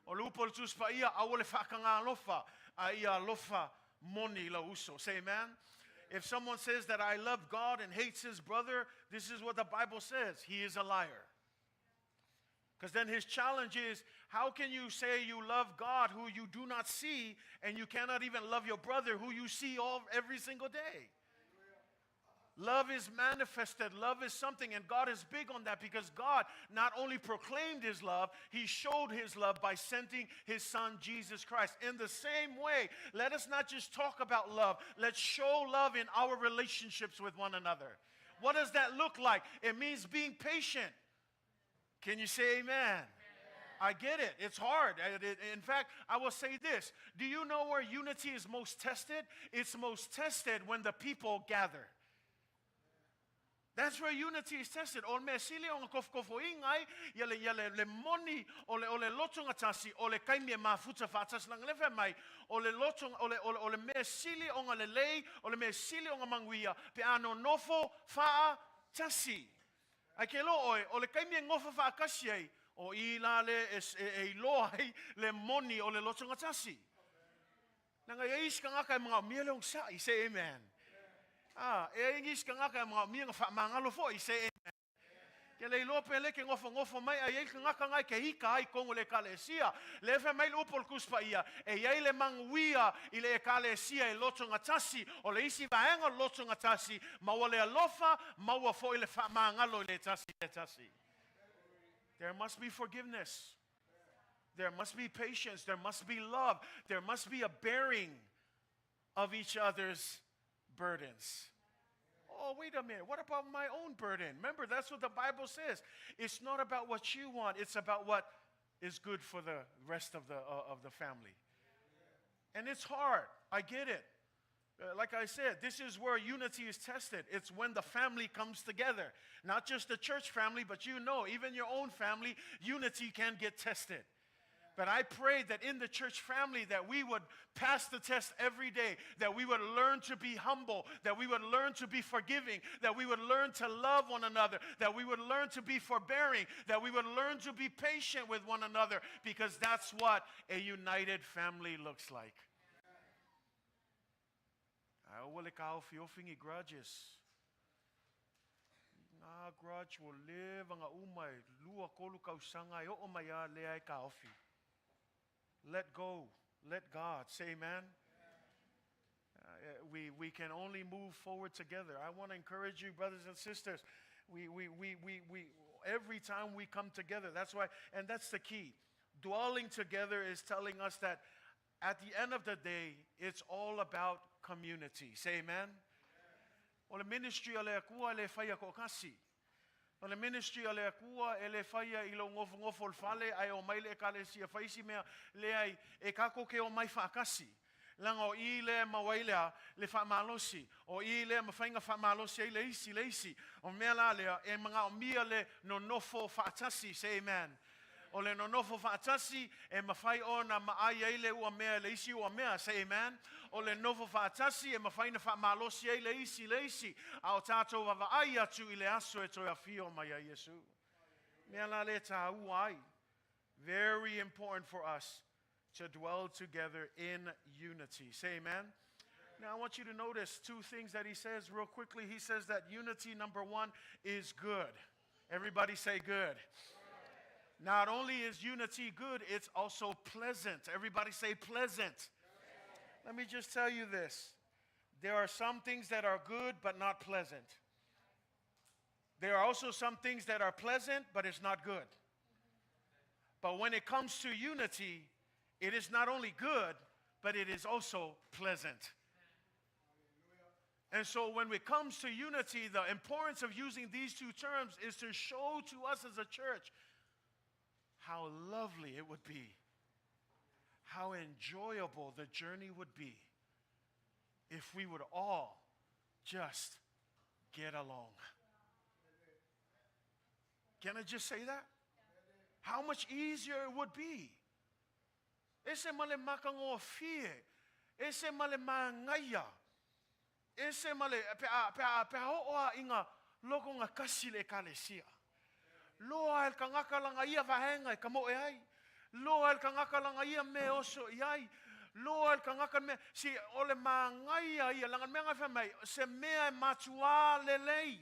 O le upu o le Tusi Paia, aua le faataga alofa, a ia alofa moni i lou uso. Say amen. If someone says that I love God and hates his brother, this is what the Bible says. He is a liar. Because then his challenge is, how can you say you love God who you do not see, and you cannot even love your brother who you see all every single day? Love is manifested. Love is something, and God is big on that because God not only proclaimed his love, he showed his love by sending his son Jesus Christ. In the same way, let us not just talk about love, let's show love in our relationships with one another. What does that look like? It means being patient. Can you say amen? I get it. It's hard. In fact, I will say this. Do you know where unity is most tested? It's most tested when the people gather. That's where unity is tested. O le mea sili o kofokofoiga ai, ia le, ia le, le moni o le, o le lotogatasi, o le taimi e mafuta faatasi leaga le fai mai, o le loto, o le, o le, o le mea sili o lelei, o le mea sili o manuia, pe a nonofo faatasi. Ae ke iloa oe, o le taimi e nofo faatasi ai, o i la le e, e, e iloa ai le moni o le lotogatasi. Leaga e i ai isi tagata e manaomia le onosai, say amen. Ah, e i ai isi tagata e manaomia na faamagalo foi, say amen. Ke le iloa pe le ke nofonofo mai ae i ai le tagata na e ke ita ai i totonu o le ekalesia. Lea fai mai le upu o le Tusi Paia, e i ai le manuia i le ekalesia e lotogatasi, o le isi vaega o le lotogatasi, maua le alofa, maua foi le faamagalo i le tasi i le tasi. There must be forgiveness. There must be patience. There must be love. There must be a bearing of each other's burdens. Oh, wait a minute. What about my own burden? Remember, that's what the Bible says. It's not about what you want, it's about what is good for the rest of the family. And it's hard. I get it. Like I said, this is where unity is tested. It's when the family comes together. Not just the church family, but even your own family, unity can get tested. But I pray that in the church family that we would pass the test every day, that we would learn to be humble, that we would learn to be forgiving, that we would learn to love one another, that we would learn to be forbearing, that we would learn to be patient with one another, because that's what a united family looks like. Aua le taofiofi i grudges. Ngā grudge ua leva ona uma e lua tolu tausaga e oo mai a lea e taofi. Let go. Let God. Say amen. We can only move forward together. I want to encourage you, brothers and sisters. Every time we come together, that's why, and that's the key. Dwelling together is telling us that at the end of the day, it's all about community. Say amen. O le ministry a le Atua e le faia toatasi. O le ministry a le Atua e le faia i lou nofonofo o le fale ae omai le ekalesia fai isi mea leai e tatou te omai faatasi. Leaga o i lea e maua ai lea le faamalosi. O i lea e mafai ona faamalosi ai le isi le isi. O mea la lea e manaomia le nonofo faatasi. Say amen. O le nonofo faatasi e mafai ona maai ai le ua mea le isi ua mea. Say amen. O le nofo faatasi e mafai ona faamalosi ai le isi le isi. A o tatou vaavaai atu i le aso e toe afio mai ai Iesu. Mea la le taua ai. Very important for us to dwell together in unity. Say amen. Now, I want you to notice two things that he says real quickly. He says that unity, number one, is good. Everybody say good. Not only is unity good, it's also pleasant. Everybody say pleasant. Let me just tell you this. There are some things that are good but not pleasant. There are also some things that are pleasant but it's not good. But when it comes to unity, it is not only good, but it is also pleasant. And so when it comes to unity, the importance of using these two terms is to show to us as a church how lovely it would be, how enjoyable the journey would be if we would all just get along. Can I just say that? How much easier it would be. Ese ma le makagofie. Ese ma le magaia. Ese ma le pe a pe a pe a oo a inga loko nga kasi le ekalesia. Loa e le tagata lana ia vaega e kamoe ai. Loa e le tagata lana ia mea e oso i ai. Loa e le tagata le mea, si o le magaia ia, leaga le mea na fai mai, se mea e matuā lelei.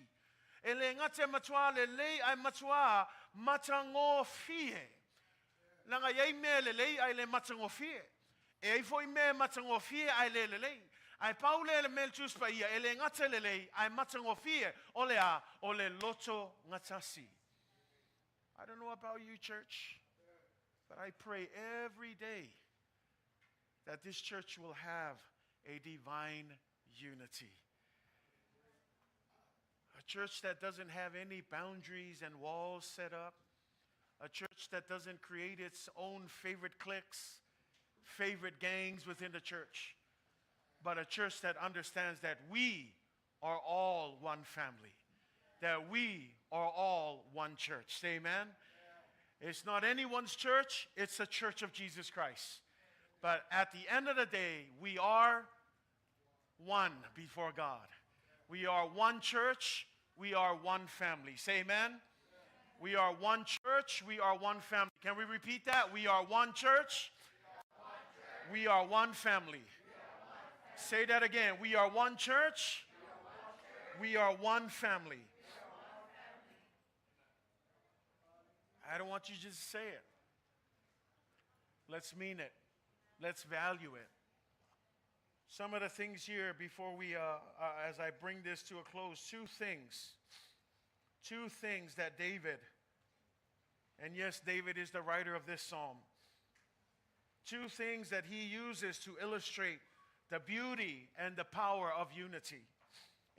E le gata e matuā lelei ae matuā matagofie. Leaga e i ai mea lelei ae le matagofie. E ai foi mea e matagofie ae le lelei. Ae pau lea le mea le Tusi Paia, e le gata e lelei ae matagofie, o le a? O le loto gatasi. I don't know about you, church, but I pray every day that this church will have a divine unity. A church that doesn't have any boundaries and walls set up. A church that doesn't create its own favorite cliques, favorite gangs within the church. But a church that understands that we are all one family, that we are all one church. Say amen. It's not anyone's church, it's the church of Jesus Christ. But at the end of the day, we are one before God. We are one church, we are one family. Say amen. We are one church, we are one family. Can we repeat that? We are one church, we are one family. Say that again. We are one church, we are one family. I don't want you just to say it. Let's mean it. Let's value it. Some of the things here before we, as I bring this to a close, two things. Two things that David, and yes, David is the writer of this psalm. Two things that he uses to illustrate the beauty and the power of unity.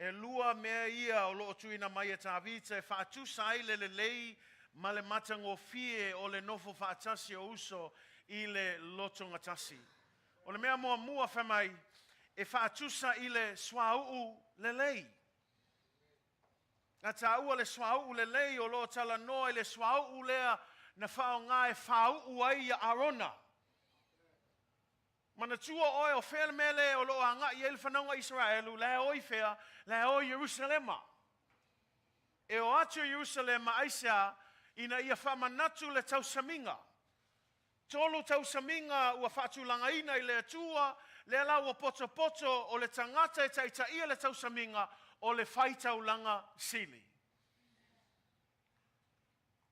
E lua mea ia o loo tuuina mai e Tavita e faatusa ai le lelei ma le matagofie o le nofo faatasi o uso i le lotogatasi. O le mea muamua fai mai e faatusa i le suauu lelei. Na taua le suauu lelei o loo talanoa i le suauu lea na faaaoga e faauu ai ia Arona. Manatua oe o fea le mea lea o lo o agai i ai le fanauga a Isaraelu, la e o i fea? La e o i Ierusalema. E o atu i Ierusalema aisea? Ina ia faamanatu le tausamiga. Tolu tausamiga ua faatulagaina i le Atua, lea la ua potopoto o le tagata e taitaia le tausamiga o le faitaulaga sili.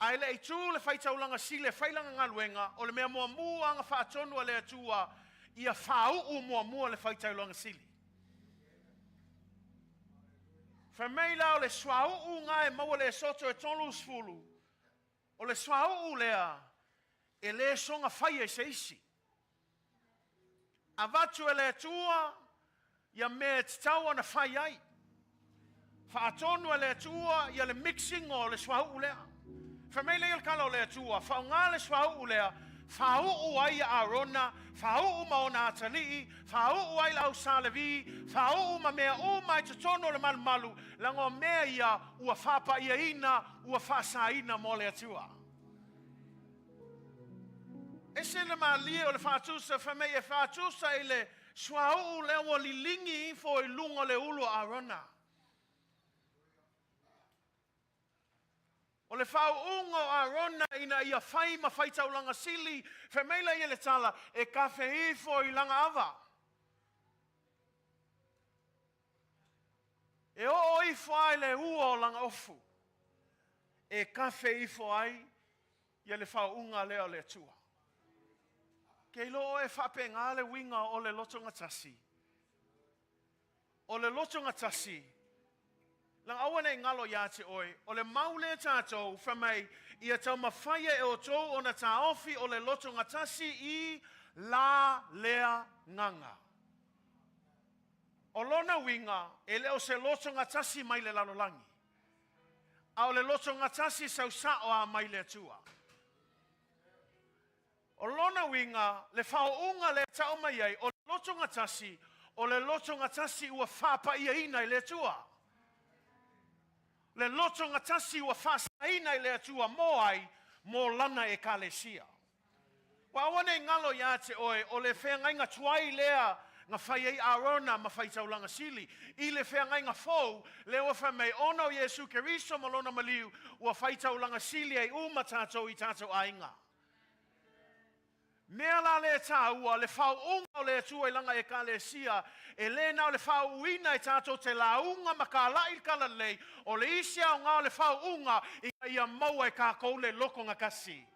A e le i tu le faitaulaga sili e fai lana galuega, o le mea muamua na faatonu a le Atua, ia faauu muamua le faitaulaga sili. Fai mai la o le suauu na e maua le Esoto e 30, o le suauu lea e le soona faia i se isi. Avatu e le Atua ia mea e tatau ona fai ai. Faatonu e le Atua ia le mixing o le suauu lea. Fai mai lea i le tala o le Atua, faaaoga le suauu lea, faauu ai ia Arona, faauu ma ona atalii, faauu ai le au Sa Levi, faauu ma mea uma i totonu o le malumalu, leaga o mea ia ua faapaiaina, ua faasaina mo le Atua. Ese le malie o le faatusa, fai mai e faatusa i le suauu lea ua liligi ifo i luga o le ulu o Arona. O le faauuga o Arona ina ia fai ma faitaulaga sili, fai mai lea ia le tala, e kafe ifo i lana ava. E oo ifo ai le ua o lana ofu, e kafe ifo ai ia le faauuga lea o le Atua. Ke iloa oe e faapena le uiga o le lotogatasi. O le lotogatasi, leaga aua ne i galo ia te oe, o le mau lea tatou, fai mai, ia taumafaia e outou ona taofi o le lotogatasi i la lea gaga. O lona uiga, e le o se lotogatasi mai le lalolagi, a o le lotogatasi sau sao a mai le Atua. O lona uiga, le faauuga lea e tau mai ai, o le lotogatasi, o le lotogatasi ua faapaiaina e le Atua. Le lotogatasi ua faasaina e le Atua mo ai? Mo Lana Ekalesia. Ua aua ne i galo ia te oe, o le feagaiga tuai lea na fai ai Arona ma faitaulaga sili, i le feagaiga fou, lea ua fai mai, ona o Iesu Keriso ma Lona maliu, ua faitaulaga sili ai uma tatou i tatou aiga. Mea la lea e taua, le faauuga o le Atua i Lana Ekalesia, e le na o le faauuina e tatou te lauga ma kalai le talalelei, o le isi aoga o le faauuga, ina ia maua e tatou le lotogatasi.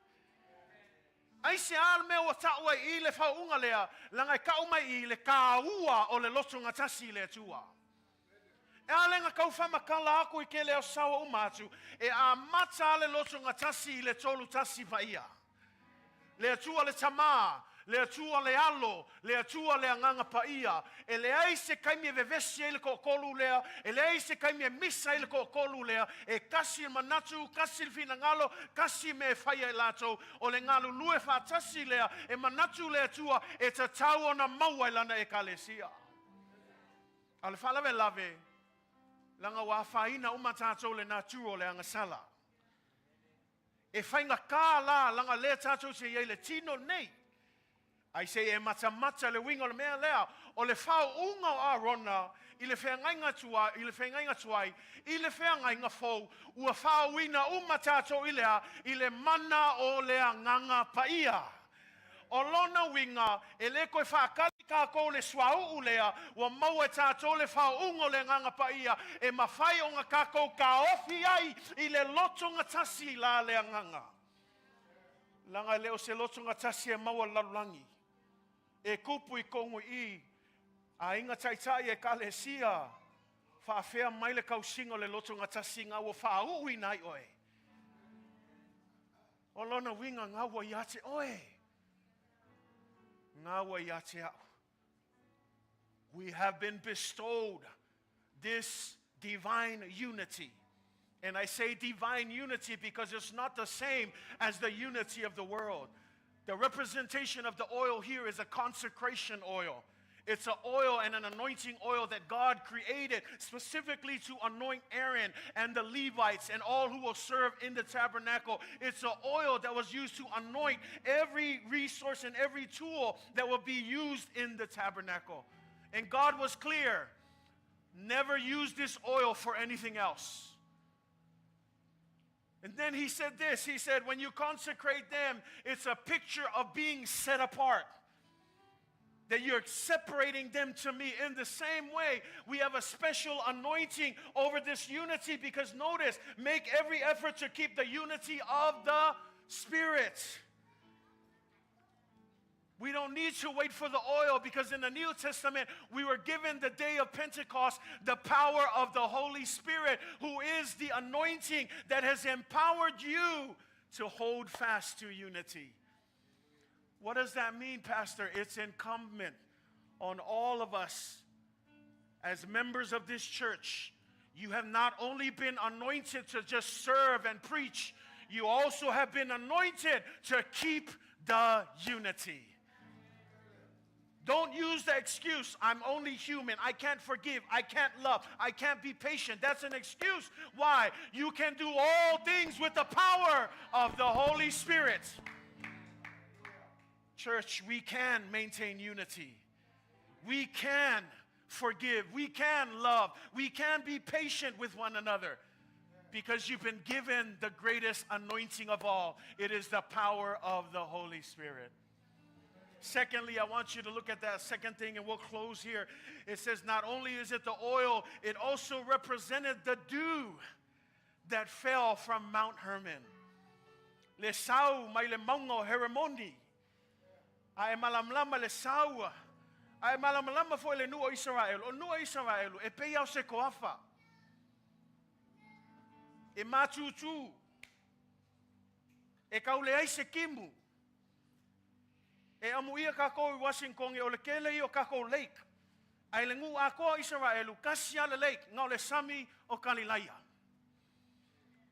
Aisea le mea ua tau ai i le faauuga lea, leaga e tau mai i le taua o le lotogatasi i le Atua. E a lea na tau faamatala aku i kele aso saoa uma atu, e amata le lotogatasi i le tolutasi paia. Le Atua le Tama, le Atua le Alo, le Atua le Agaga Paia. E leai se taimi e vevesi ai le toatolu lea, e leai se taimi e misa ai le toatolu lea, e tasi le manatu, tasi le finagalo, tasi mea e faia e latou, o le galulue faatasi lea, e manatu le Atua e tatau ona maua e Lana Ekalesia. A o le faalavelave, leaga ua afaina uma tatou le nature o le agasala. E faigata la laga lea tatou te i ai le tino nei. Ai se i e matamata le uiga o le mea lea, o le faauuga o Arona i le feagaiga tuai, i le feagaiga tuai, i le feagaiga fou, ua faauuina uma tatou i le a? I le mana o le Agaga Paia. O lona uiga, e le toe faatali tatou le suauu lea, ua maua e tatou le faauuga o le Agaga Paia e mafai ona tatou taofi ai i le lotogatasi la le Agaga. Leaga e le o se lotogatasi e maua i le lalolagi, e tupu i tonu i i, aiga taitai ekalesia, faafea mai le tausiga o le lotogatasi ina ua faauuina ai oe. O lona uiga gaua ia te oe, gaua ia te au. We have been bestowed this divine unity. And I say divine unity because it's not the same as the unity of the world. The representation of the oil here is a consecration oil. It's an oil and an anointing oil that God created specifically to anoint Aaron and the Levites and all who will serve in the tabernacle. It's an oil that was used to anoint every resource and every tool that will be used in the tabernacle. And God was clear never use this oil for anything else. And then he said this He said, when you consecrate them, it's a picture of being set apart. That you're separating them to me. In the same way, we have a special anointing over this unity because notice, make every effort to keep the unity of the Spirit. We don't need to wait for the oil because in the New Testament, we were given the day of Pentecost the power of the Holy Spirit, who is the anointing that has empowered you to hold fast to unity. What does that mean, Pastor? It's incumbent on all of us as members of this church. You have not only been anointed to just serve and preach, you also have been anointed to keep the unity. Don't use the excuse, I'm only human, I can't forgive, I can't love, I can't be patient. That's an excuse. Why? You can do all things with the power of the Holy Spirit. Church, we can maintain unity. We can forgive. We can love. We can be patient with one another because you've been given the greatest anointing of all. It is the power of the Holy Spirit. Secondly, I want you to look at that second thing and we'll close here. It says, not only is it the oil, it also represented the dew that fell from Mount Hermon. Le sau mai le maunga o Heremoni. A e malamalama le sau. A e malamalama foi le nuu o Isaraelu. O nuu o Isaraelu, e pei lava o se koafa. E matutu. E kau leai se kimu. E amuia kakou i Washington o le kele ia o kakou lake. Ae le nuu atoa o Isaraelu, kasi a le lake, na o le sami o Kalilaia.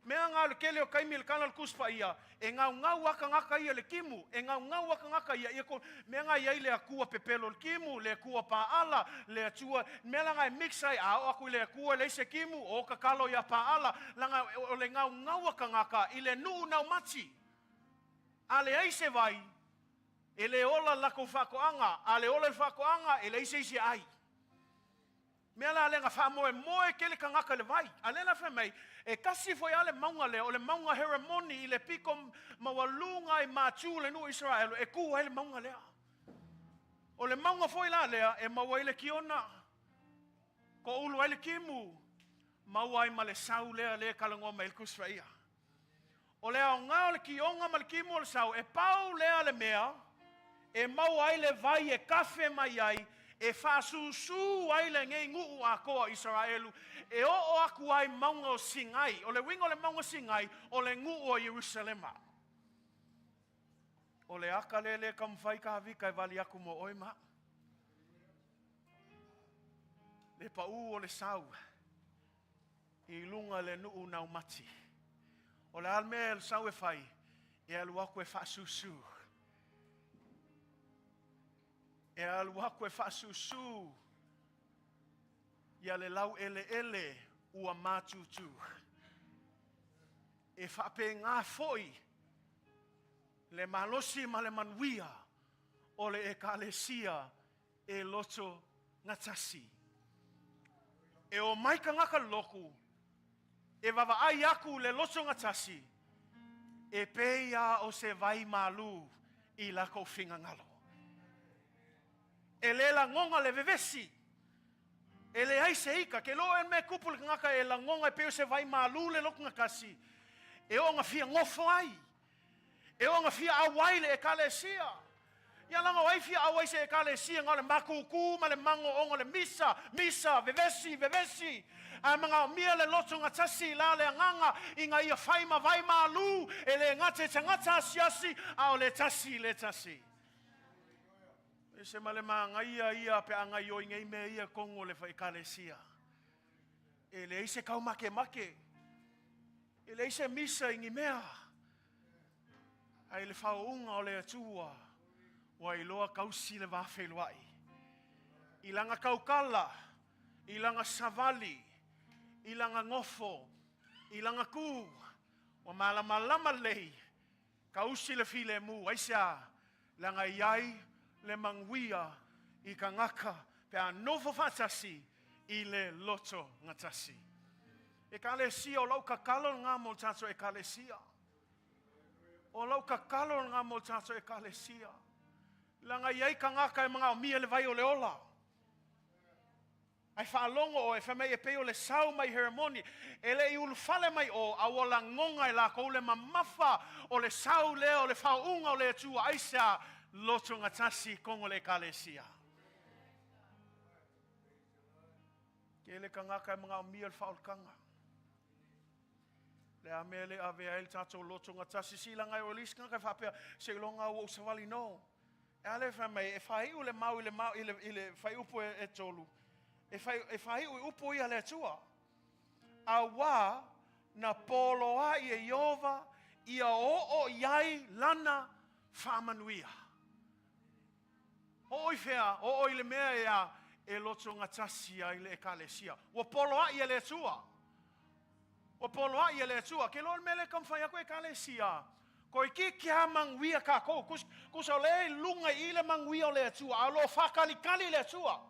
Mea nga o le kele o kaimi le kala o le Tusi Paia, e gaugau a tagata ia le kimu, e gaugau a tagata ia, ia ko, mea nga i ai le Atua pepelo le kimu, le Atua paala, le Atua, mea la nga e mix ai, a o aku i le Atua e leai se kimu, o kakalo ia paala, langa o le gaugau a tagata i le nuu naumati. A leai se vai, e le ola le latou faatoaga, a le ola le faatoaga, e leai se isi e ai. Mea la lea na faamoemoe tele tagata i le vai. A lea la fai mai, e tasi foi a le mauga lea, o le mauga Heremoni i le pito maualuga i Matu le nuu o Isaraelu, e tu ai le mauga lea. O le mauga foi la lea e maua ai le kiona, toulu ai le kimu, maua ai ma le sau lea lea e talanoa mai ai le Tusi Paia. O le aoga o le kioga ma le kimu o le sau, e pau lea le mea e maua ai le vai e kafe mai ai, e faasusū ai lenei nuu atoa o Isaraelu, e oo aku ai mauga o Sinai. O le uiga o le mauga Sinai, o le nuu o Ierusalema. O le aka lea le taumafai Kāvika e vali aku mo oe ma au. Le paū o le sau. I luga le nuu naumati. O le a le mea e sau e fai, e alu aku e faasusū. E alu aku e faasusū ia le laueleele ua matutu. E faapena foi le malosi ma le manuia o le Ekalesia e loto gatasi. E omai tagata loku e vaavaai aku le loto gatasi e pei a o se vai malu i lakou finagalo. E le lagona le vevesi, e leai se ika, ke loa e mea kupu le tagata e lagona e pei o se vai malu le loto gatasi, e oo ina fia nofo ai. E oo ina fia auai le Ekalesia. Ia laga o ai fia auai se Ekalesia na o le makūkū ma le magooga o le misa, misa, vevesi, vevesi. Ae magaomia le loto gatasi i la le agaga ina ia fai ma vai malū e le gata i tagata asiasi a o le tasi i le tasi. E se ma le magaia ia pe a gaioi nei mea ia tonu o le Ekalesia. E leai se kaumakemake. E leai se misa i ni mea. Ae i le faauuga o le Atua, ua iloa kausi le va feiloai. I laga kaukala, i laga savali, i laga gofo, i laga kū, ua malamalama lelei, kausi le filemu. Aisea? Leaga e i ai le manuia i tagata pe a nofo faatasi i le loto gatasi. Ekalesia, o lau tatalo lena mo le tatou Ekalesia. O lau tatalo lena mo le tatou Ekalesia. Leaga e i ai tagata e manaomia le vai o le ola. Ae faalogo oe, fai mai e pei o le sau mai Heremoni, e le i ulufale mai o, a ua lagona e lakou le mamafa o le sau lea o le faauuga o le Atua. Aisea? Loto gatasi i totonu o le Ekalesia. Tele tagata e manaomia le faaolataga. Le a mea le avea ai le tatou loto gatasi silaga e o le isi tagata e faapea, seiloga ua ou savali no. E a lea fai mai, e faaiu le mau i le, mau, i le, i le fuaiupu e, e tolu, e, fai, e faaiu i upu ia le Atua. Auā na poloaʻi e Iova ia oo i ai lana faamanuia. Oo i fea? Oo i le mea ea e lotogatasi ai le Ekalesia. Ua poloaʻi e le Atua. Ua poloaʻi e le Atua. Ke loa le mea lea e taumafai aku Ekalesia, Toeitiiti lava manuia tatou. Tusa o lea e i luga i i le manuia o le Atua, a o lo o faatalikali le Atua.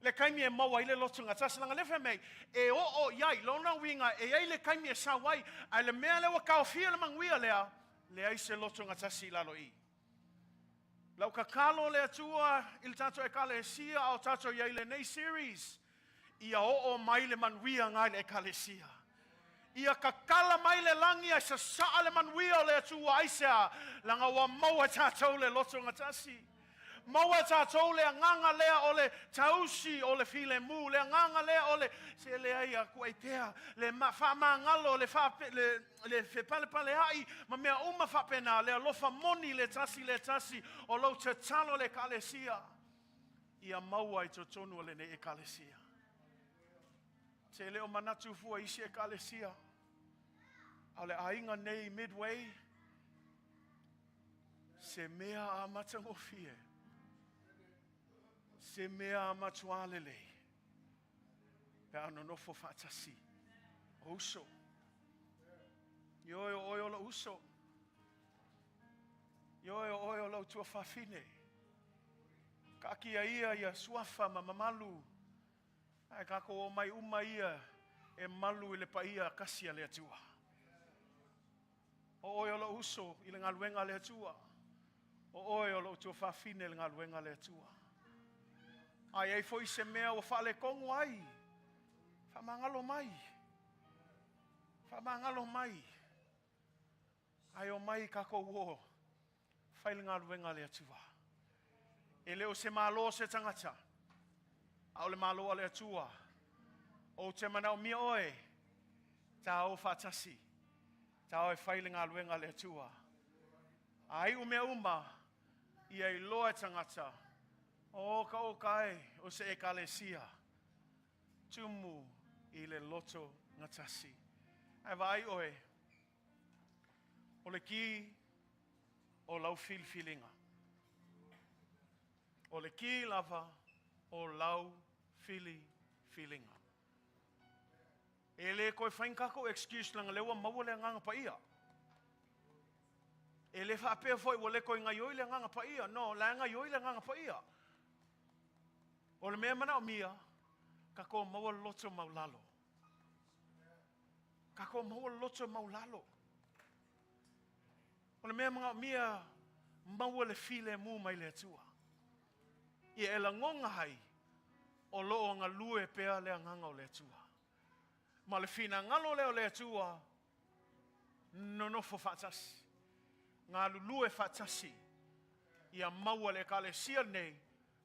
Le taimi e maua ai le loto gatasi, leaga o lea e fai mai, e oo i ai, lona uiga e i ai le taimi e sau ai, ae le mea lea ua taofia le manuia lea, leai se loto gatasi i lalo i i. Lau tatalo le Atua i le tatou Ekalesia a o tatou i ai i lenei series, ia oo mai le manuia na i le Ekalesia. Ia tatala mai le lagi ae sasaa le manuia o le Atua. Aisea? Leaga ua maua e tatou le loto gatasi. Maua e tatou le agaga lea o le tausi o le filemu, le agaga lea o le se leai a kuai pea, le faamagalo, le, faape, le, le fepalepaleaʻi ma mea uma faapena, le alofa moni le tasi le tasi o lou tatalo le Ekalesia ia maua i totonu o lenei Ekalesia. Se le o manatu fua isi Ekalesia, a o le aiga nei Midway, se mea a matagofie, se mea a matuā lelei, pe a nonofo faatasi o uso. Ioe o oe o lou uso. Ioe o oe o lou tuafafine. Kaakia ia ia suafa ma mamalu. Ae tatou omai uma ia e malu i le paia kasi a le Atua. O oe o lou uso i le galuega a le Atua. O oe o lou tuafafine i le galuega a le Atua. A i ai foi se mea ua faaletonu ai, faamagalo mai. Faamagalo mai. Ae omai tatou o fai le galuega a le Atua. E le o se Malo o se tagata, a o le Malo a le Atua. Ou te manaomia oe, ta o faatasi, ta o e fai le galuega a le Atua. A iu mea uma, ia iloa e tagata, o ka oka e o se Ekalesia, tumu i le loto gatasi. Ae vaai oe, O le ki o lau filifiliga. O le ki lava o lau filifiliga. E le toe fai ni tatou excuse leaga lea ua maua le Agaga Paia. E le faapea foi ua le toe gaioi le Agaga Paia. No, la e gaioi le Agaga Paia. O le mea e manaomia, tatou maua le loto maulalo. Tatou maua le loto maulalo. O le mea manaomia, maua le filemu mai le Atua. Ia e lagona ai, o lo o galue pea le agaga o le Atua. Ma le finagalo lea o le Atua, nonofo faatasi, galulue faatasi, ia maua le Ekalesia lenei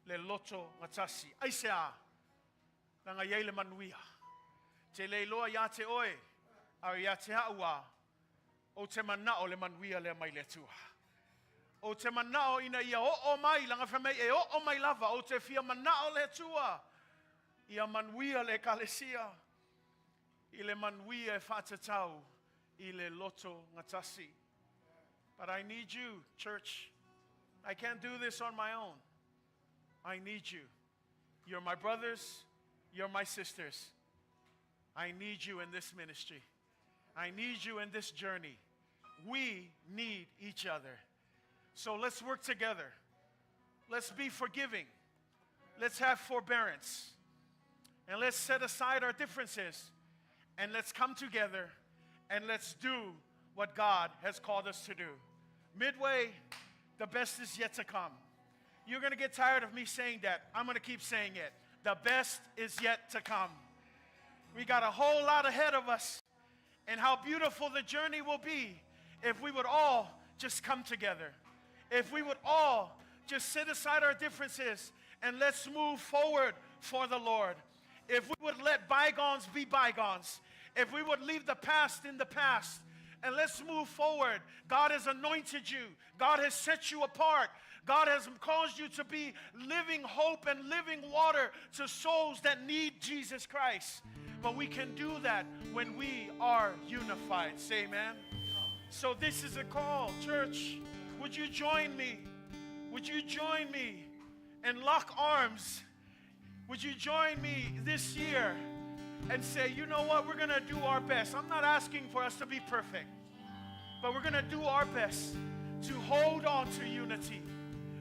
le loto gatasi. Aisea? Leaga i ai le manuia. Te le iloa iā te oe, a o iā te a'u a, ou te mana'o le manuia lea mai le Atua. Ou te mana'o ina ia oo mai, leaga fai mai e oo mai lava, ou te fia mana'o le Atua ia manuia le Ekalesia i le manuia e faatatau i le loto gatasi. But I need you, church. I can't do this on my own. I need you. You're my brothers, you're my sisters. I need you in this ministry. I need you in this journey. We need each other. So let's work together. Let's be forgiving. Let's have forbearance. And let's set aside our differences and let's come together and let's do what God has called us to do. Midway, the best is yet to come. You're going to get tired of me saying that. I'm going to keep saying it. The best is yet to come. We got a whole lot ahead of us. And how beautiful the journey will be if we would all just come together. If we would all just set aside our differences and let's move forward for the Lord. If we would let bygones be bygones, if we would leave the past in the past and let's move forward. God has anointed you, God has set you apart. God has caused you to be living hope and living water to souls that need Jesus Christ. But we can do that when we are unified. Say amen. So this is a call, church. Would you join me? Would you join me and lock arms? Would you join me this year and say, you know what, we're going to do our best. I'm not asking for us to be perfect, but we're going to do our best to hold on to unity.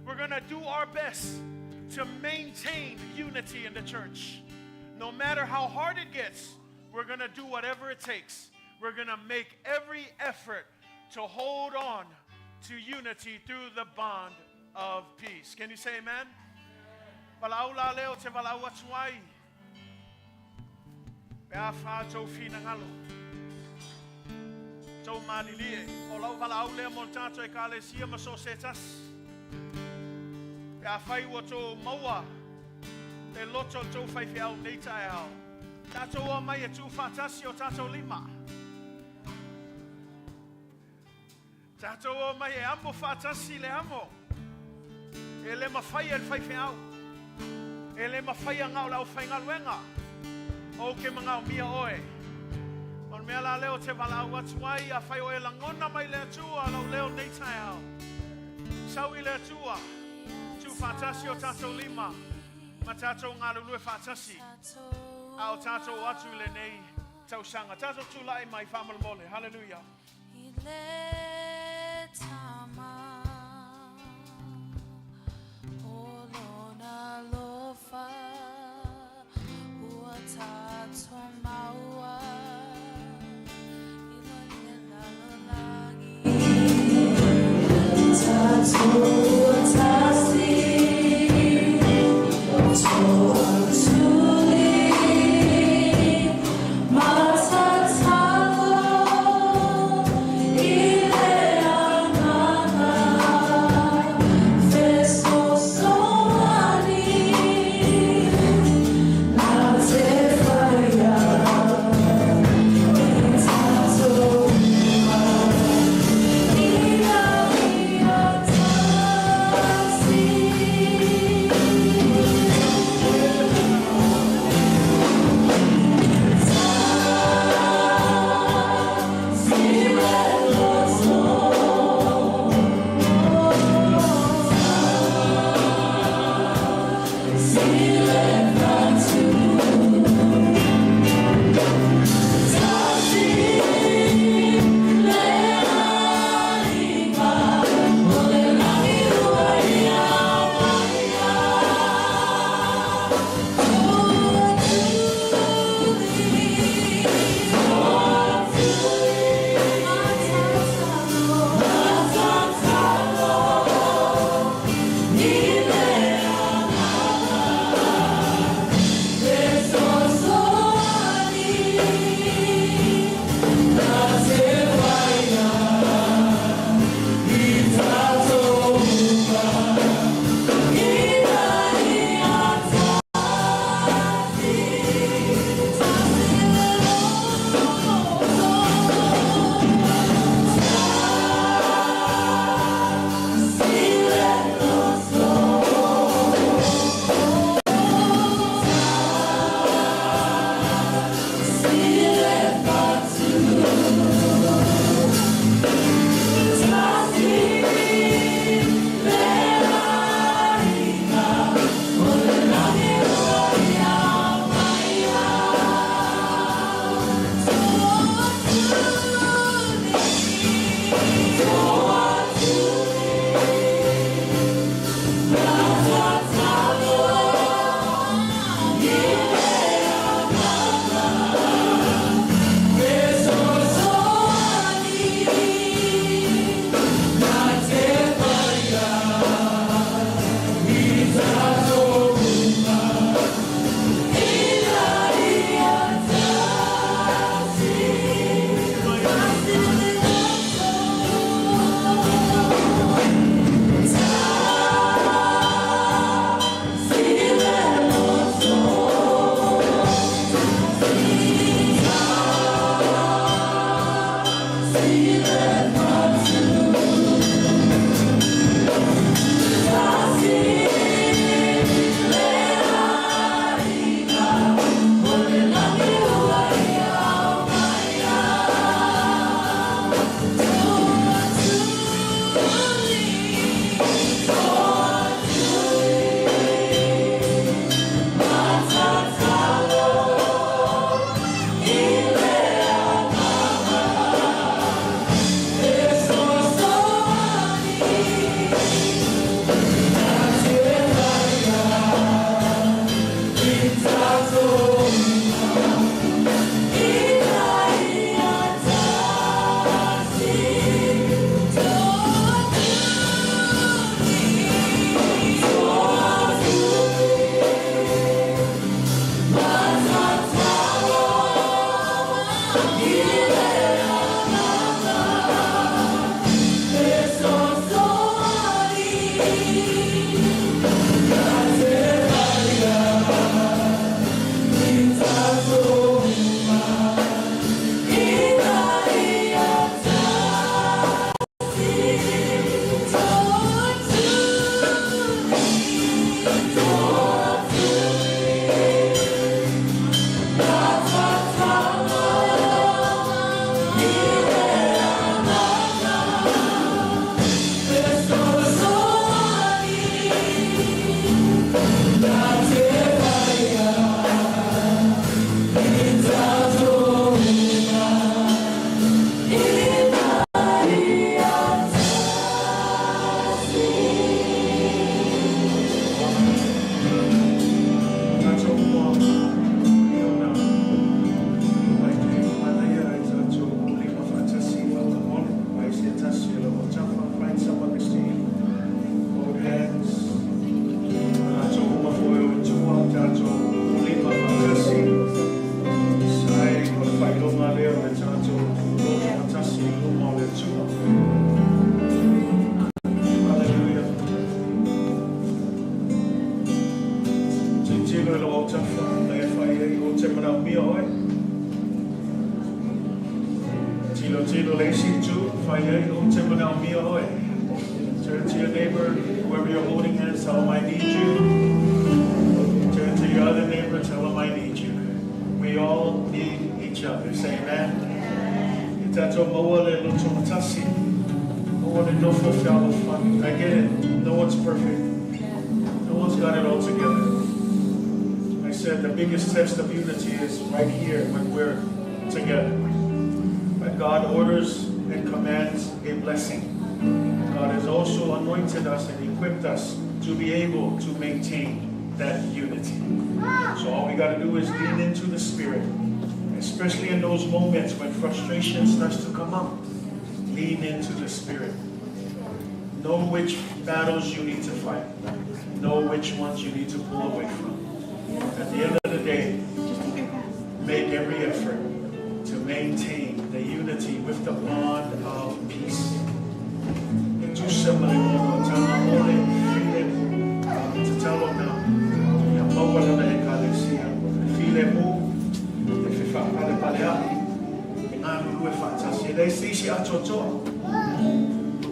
We're going to do our best to maintain unity in the church. No matter how hard it gets, we're going to do whatever it takes. We're going to make every effort to hold on to unity through the bond of peace. Can you say amen? Valaau la lea ou te valaau atu ai. Pe a wha tau finagalo. Tau malilie. O lau valaau lea mo le tatou ekalesia ma so o se tasi. Pe afai ua tou maua le loto o le tou faifeau nei taeao, tatou omai e tuufaatasi o tatou lima. Tatou omai e amo faatasi le amo. E le mafai e le faifeau. E le mafai na o le aufaigaluega. Ou ke manaomia oe. O le mea la lea ou te valaau atu ai, afai o e lagona mai le Atua lou leo nei taeao. Sau i le Atua, tuufaatasi o tatou lima, ma tatou galulue faatasi, a o tatou o atu i lenei tausaga. Tatou tulai mai faamolemole. Hallelujah. I le tama o lona alofa ua tatou maua i le lalolagi. Tatou tasi Turn to your neighbor, whoever you're holding hands, tell them I need you. Turn to your other neighbor, tell them I need you. We all need each other. Say amen. I get it. No one's perfect. No one's got it all together. I said the biggest test of unity is right here when we're together. But God orders and commands a blessing. God has also anointed us and equipped us to be able to maintain that unity. So all we got to do is lean into the Spirit, especially in those moments when frustration starts to come up. Lean into the Spirit. Know which battles you need to fight. Know which ones you need to pull away from. At the end of the day, make every effort to maintain the unity with the bond of peace. E tusa ma le monotaga o le filemu. Tatalo na ia maua lana Ekalesia, le filemu, le fefaapalepaalea'i, e galulue faatasi. E leai se isi atoatoa.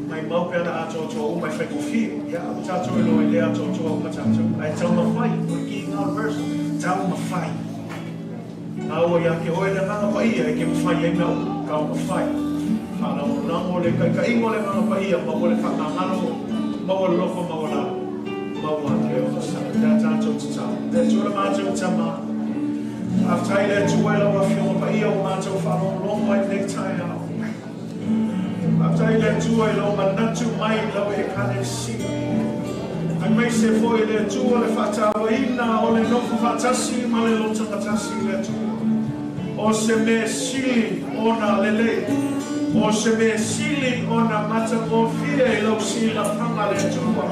Maimau pe ana atoatoa uma e faigofie. Ia, ua tatou iloa e le atoatoa uma tatou, ae taumafai, o le kiiga o le verse, taumafai. Maua ia te oe le Agaga Paia e te mafai ai mea uma, taumafai. Faalagolago le taitaiga o le Agaga Paia, maua le faamagalo, maua le loto maualalo, maua le onosai. Lea tatou tatalo. Le Atua le matou Tama, faafetai le Atua i lau Afioga Paia ua matou faalogologo ai lenei taeao. Faafetai i le Atua i lou manatu mai i lau Ekalesia, aemaise foi le Atua le faatauaina o le nofo faatasi ma le lotogatasi i le Atua. O se mea sili ona lelei, o se mea sili ona matagofie i lau silafaga le Atua.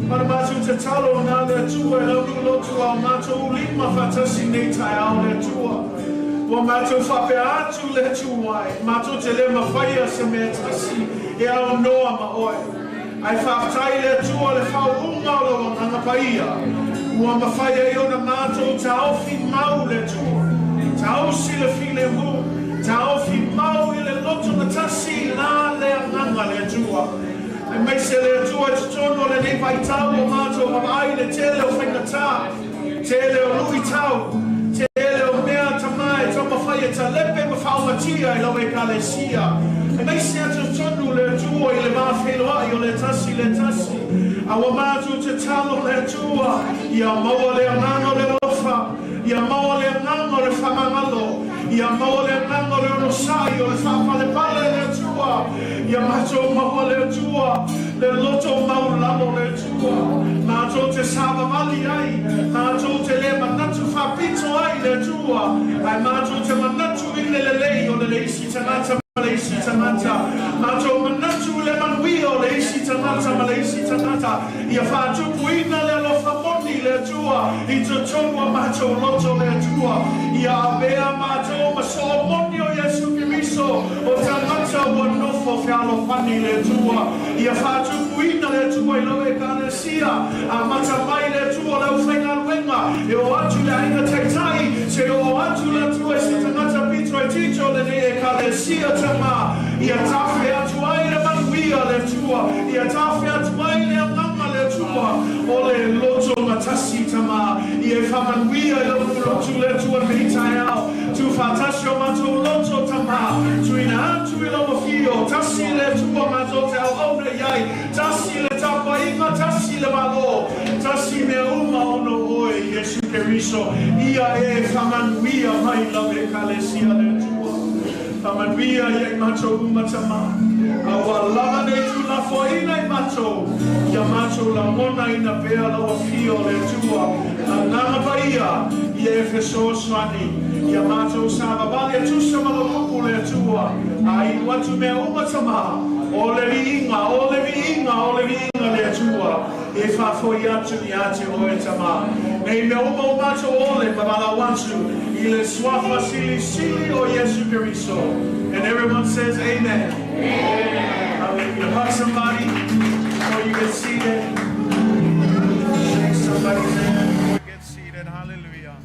Ma le matou tatalo na le Atua i lau lotu a o matou lima faatasi nei taeao le Atua. Ua matou faapea atu le Atua e, matou te le mafaia se mea tasi e aunoa ma oe. Ae faafetai le Atua le faauuga o lau Agaga Paia, ua mafai ai ona matou taofi mau le Atua, taosi le filemu, taofi mau i le loto na tasi la le Agaga le Atua. Aemaise le Atua i totonu o lenei vaitau ua matou vaavaai i le tele o faigata, tele o luitau, tele o mea tama e taumafai e talepe ma faaomatia i lau Ekalesia. Aemaise atu totonu le Atua i le va feiloai o le tasi le tasi, a ua matou tatalo le Atua ia maua le agaga o le alofa, ia maua le agaga o le faamagalo, ia maua le agaga o le onosai, o le faapalepale le Atua. Atua. Ia matou maua le Atua, le loto maulalo le Atua. Matou te savavali ai, matou te le manatu faapito ai le Atua, ae matou te manatu i le lelei o le isi tagata ma le isi tagata. Matou manatu i le manuia o le isi tagata ma le isi tagata. Ia faatupuina le alofa moni le Atua i totonu o matou loto le Atua. Ia avea matou ma soo moni o Iesu Keriso o tagata ua nofo fealofani le Atua. Ia faatupuina le Atua i lau Ekalesia. Amata mai le Atua o le aufaigaluega e oo atu i le aiga taitai, seia oo atu le Atua i se tagata pito itiiti o lenei Ekalesia Tama. Ia tafe atu ai le manuia le Atua, ia tafe atu ai le agaga le Atua o le loto gatasi Tama. Ia e faamanuia i lau lotu le Atua i lenei taeao. Tuufaatasi o matou loto Tama, tuuina atu i lau afio, tasi le Atua matou te auauna i ai, tasi le tapuaiga, tasi le Malo, tasi mea uma ona o oe Iesu Keriso. Ia e faamanuia mai lau Ekalesia le Atua. Faamanuia ia i matou uma Tama, a ua lava nei tuulafoaiina i matou, ia matou lagonaina pea lau afio le Atua. Agaga Paia, ia e fesoasoani ia matou savavali e tusa ma lau upu le Atua, a inu atu mea uma Tama, o le viiga, o le viiga, o le viiga le Atua, e faafoi atu ia te oe Tama. Nei mea uma ua matou ole ma valaau atu i le suafa silisili o Iesu Keriso. And everyone says amen. Amen. Hallelujah. Hug somebody before you get seated. Shake somebody's hand before you get seated. Hallelujah.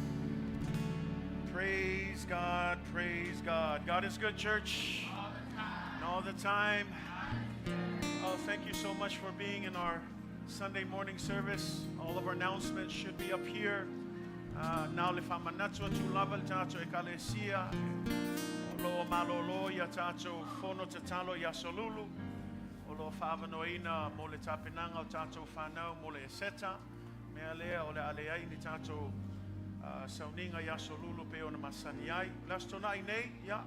Praise God. Praise God. God is good, church. And all the time. Oh, thank you so much for being in our Sunday morning service. All of our announcements should be up here. Na o le faamanatu atu lava le tatou Ekalesia o lo o malolo ia tatou fono tatalo i Aso Lulu o lo o faaavanoaina mo le tapenaga o tatou fanau mo le Eseta. Mea lea o le a leai ni tatou sauniga i Aso Lulu pei ona masani ai. O le Aso Toonai nei, ia,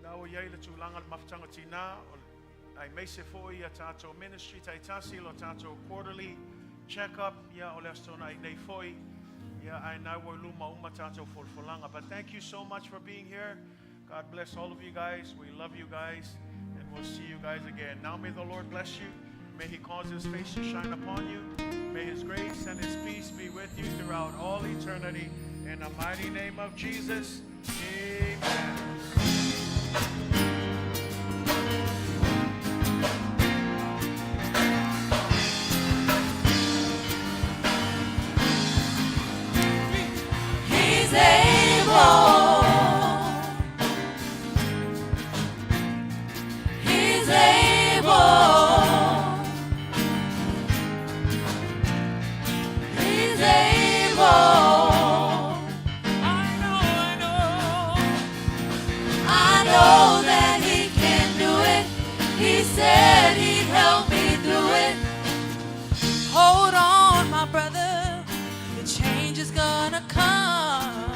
na ua i ai le tulaga o le mafutaga tinā, aemaise foi ia tatou ministry taitasi, lo tatou quarterly check-up, ia, o le Aso Toonai nei foi, ia, ae na ua i luma uma tatou folafolaga. But thank you so much for being here. God bless all of you guys. We love you guys, and we'll see you guys again. Now may the Lord bless you. May he cause his face to shine upon you. May his grace and his peace be with you throughout all eternity. In the mighty name of Jesus, amen. He's able. He's able. He's able. I know, I know. I know that he can do it. He said he'd help me do it. Hold on, my brother. The change is gonna come.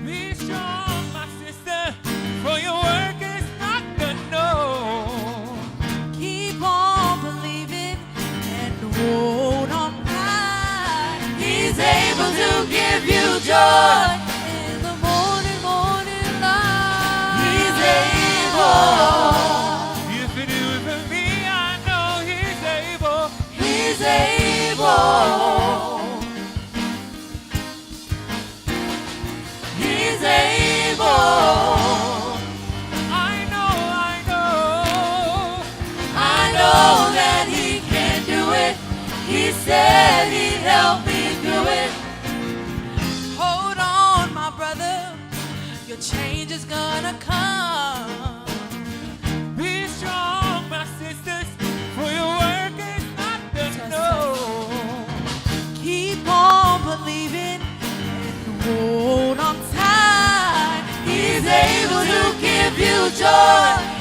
Be strong, my sister, for your work is not done. No. Keep on believing and hold on tight. He's able to give you joy in the morning, morning light. He's able. If he do it for me, I know he's able. He's able. He's able. I know, I know. I know that he can do it. He said he'd help me do it. Hold on, my brother. Your change is gonna come. Be strong, my sisters, for your work is not done. No. Keep on believing and hold on tight. He's able to give you joy.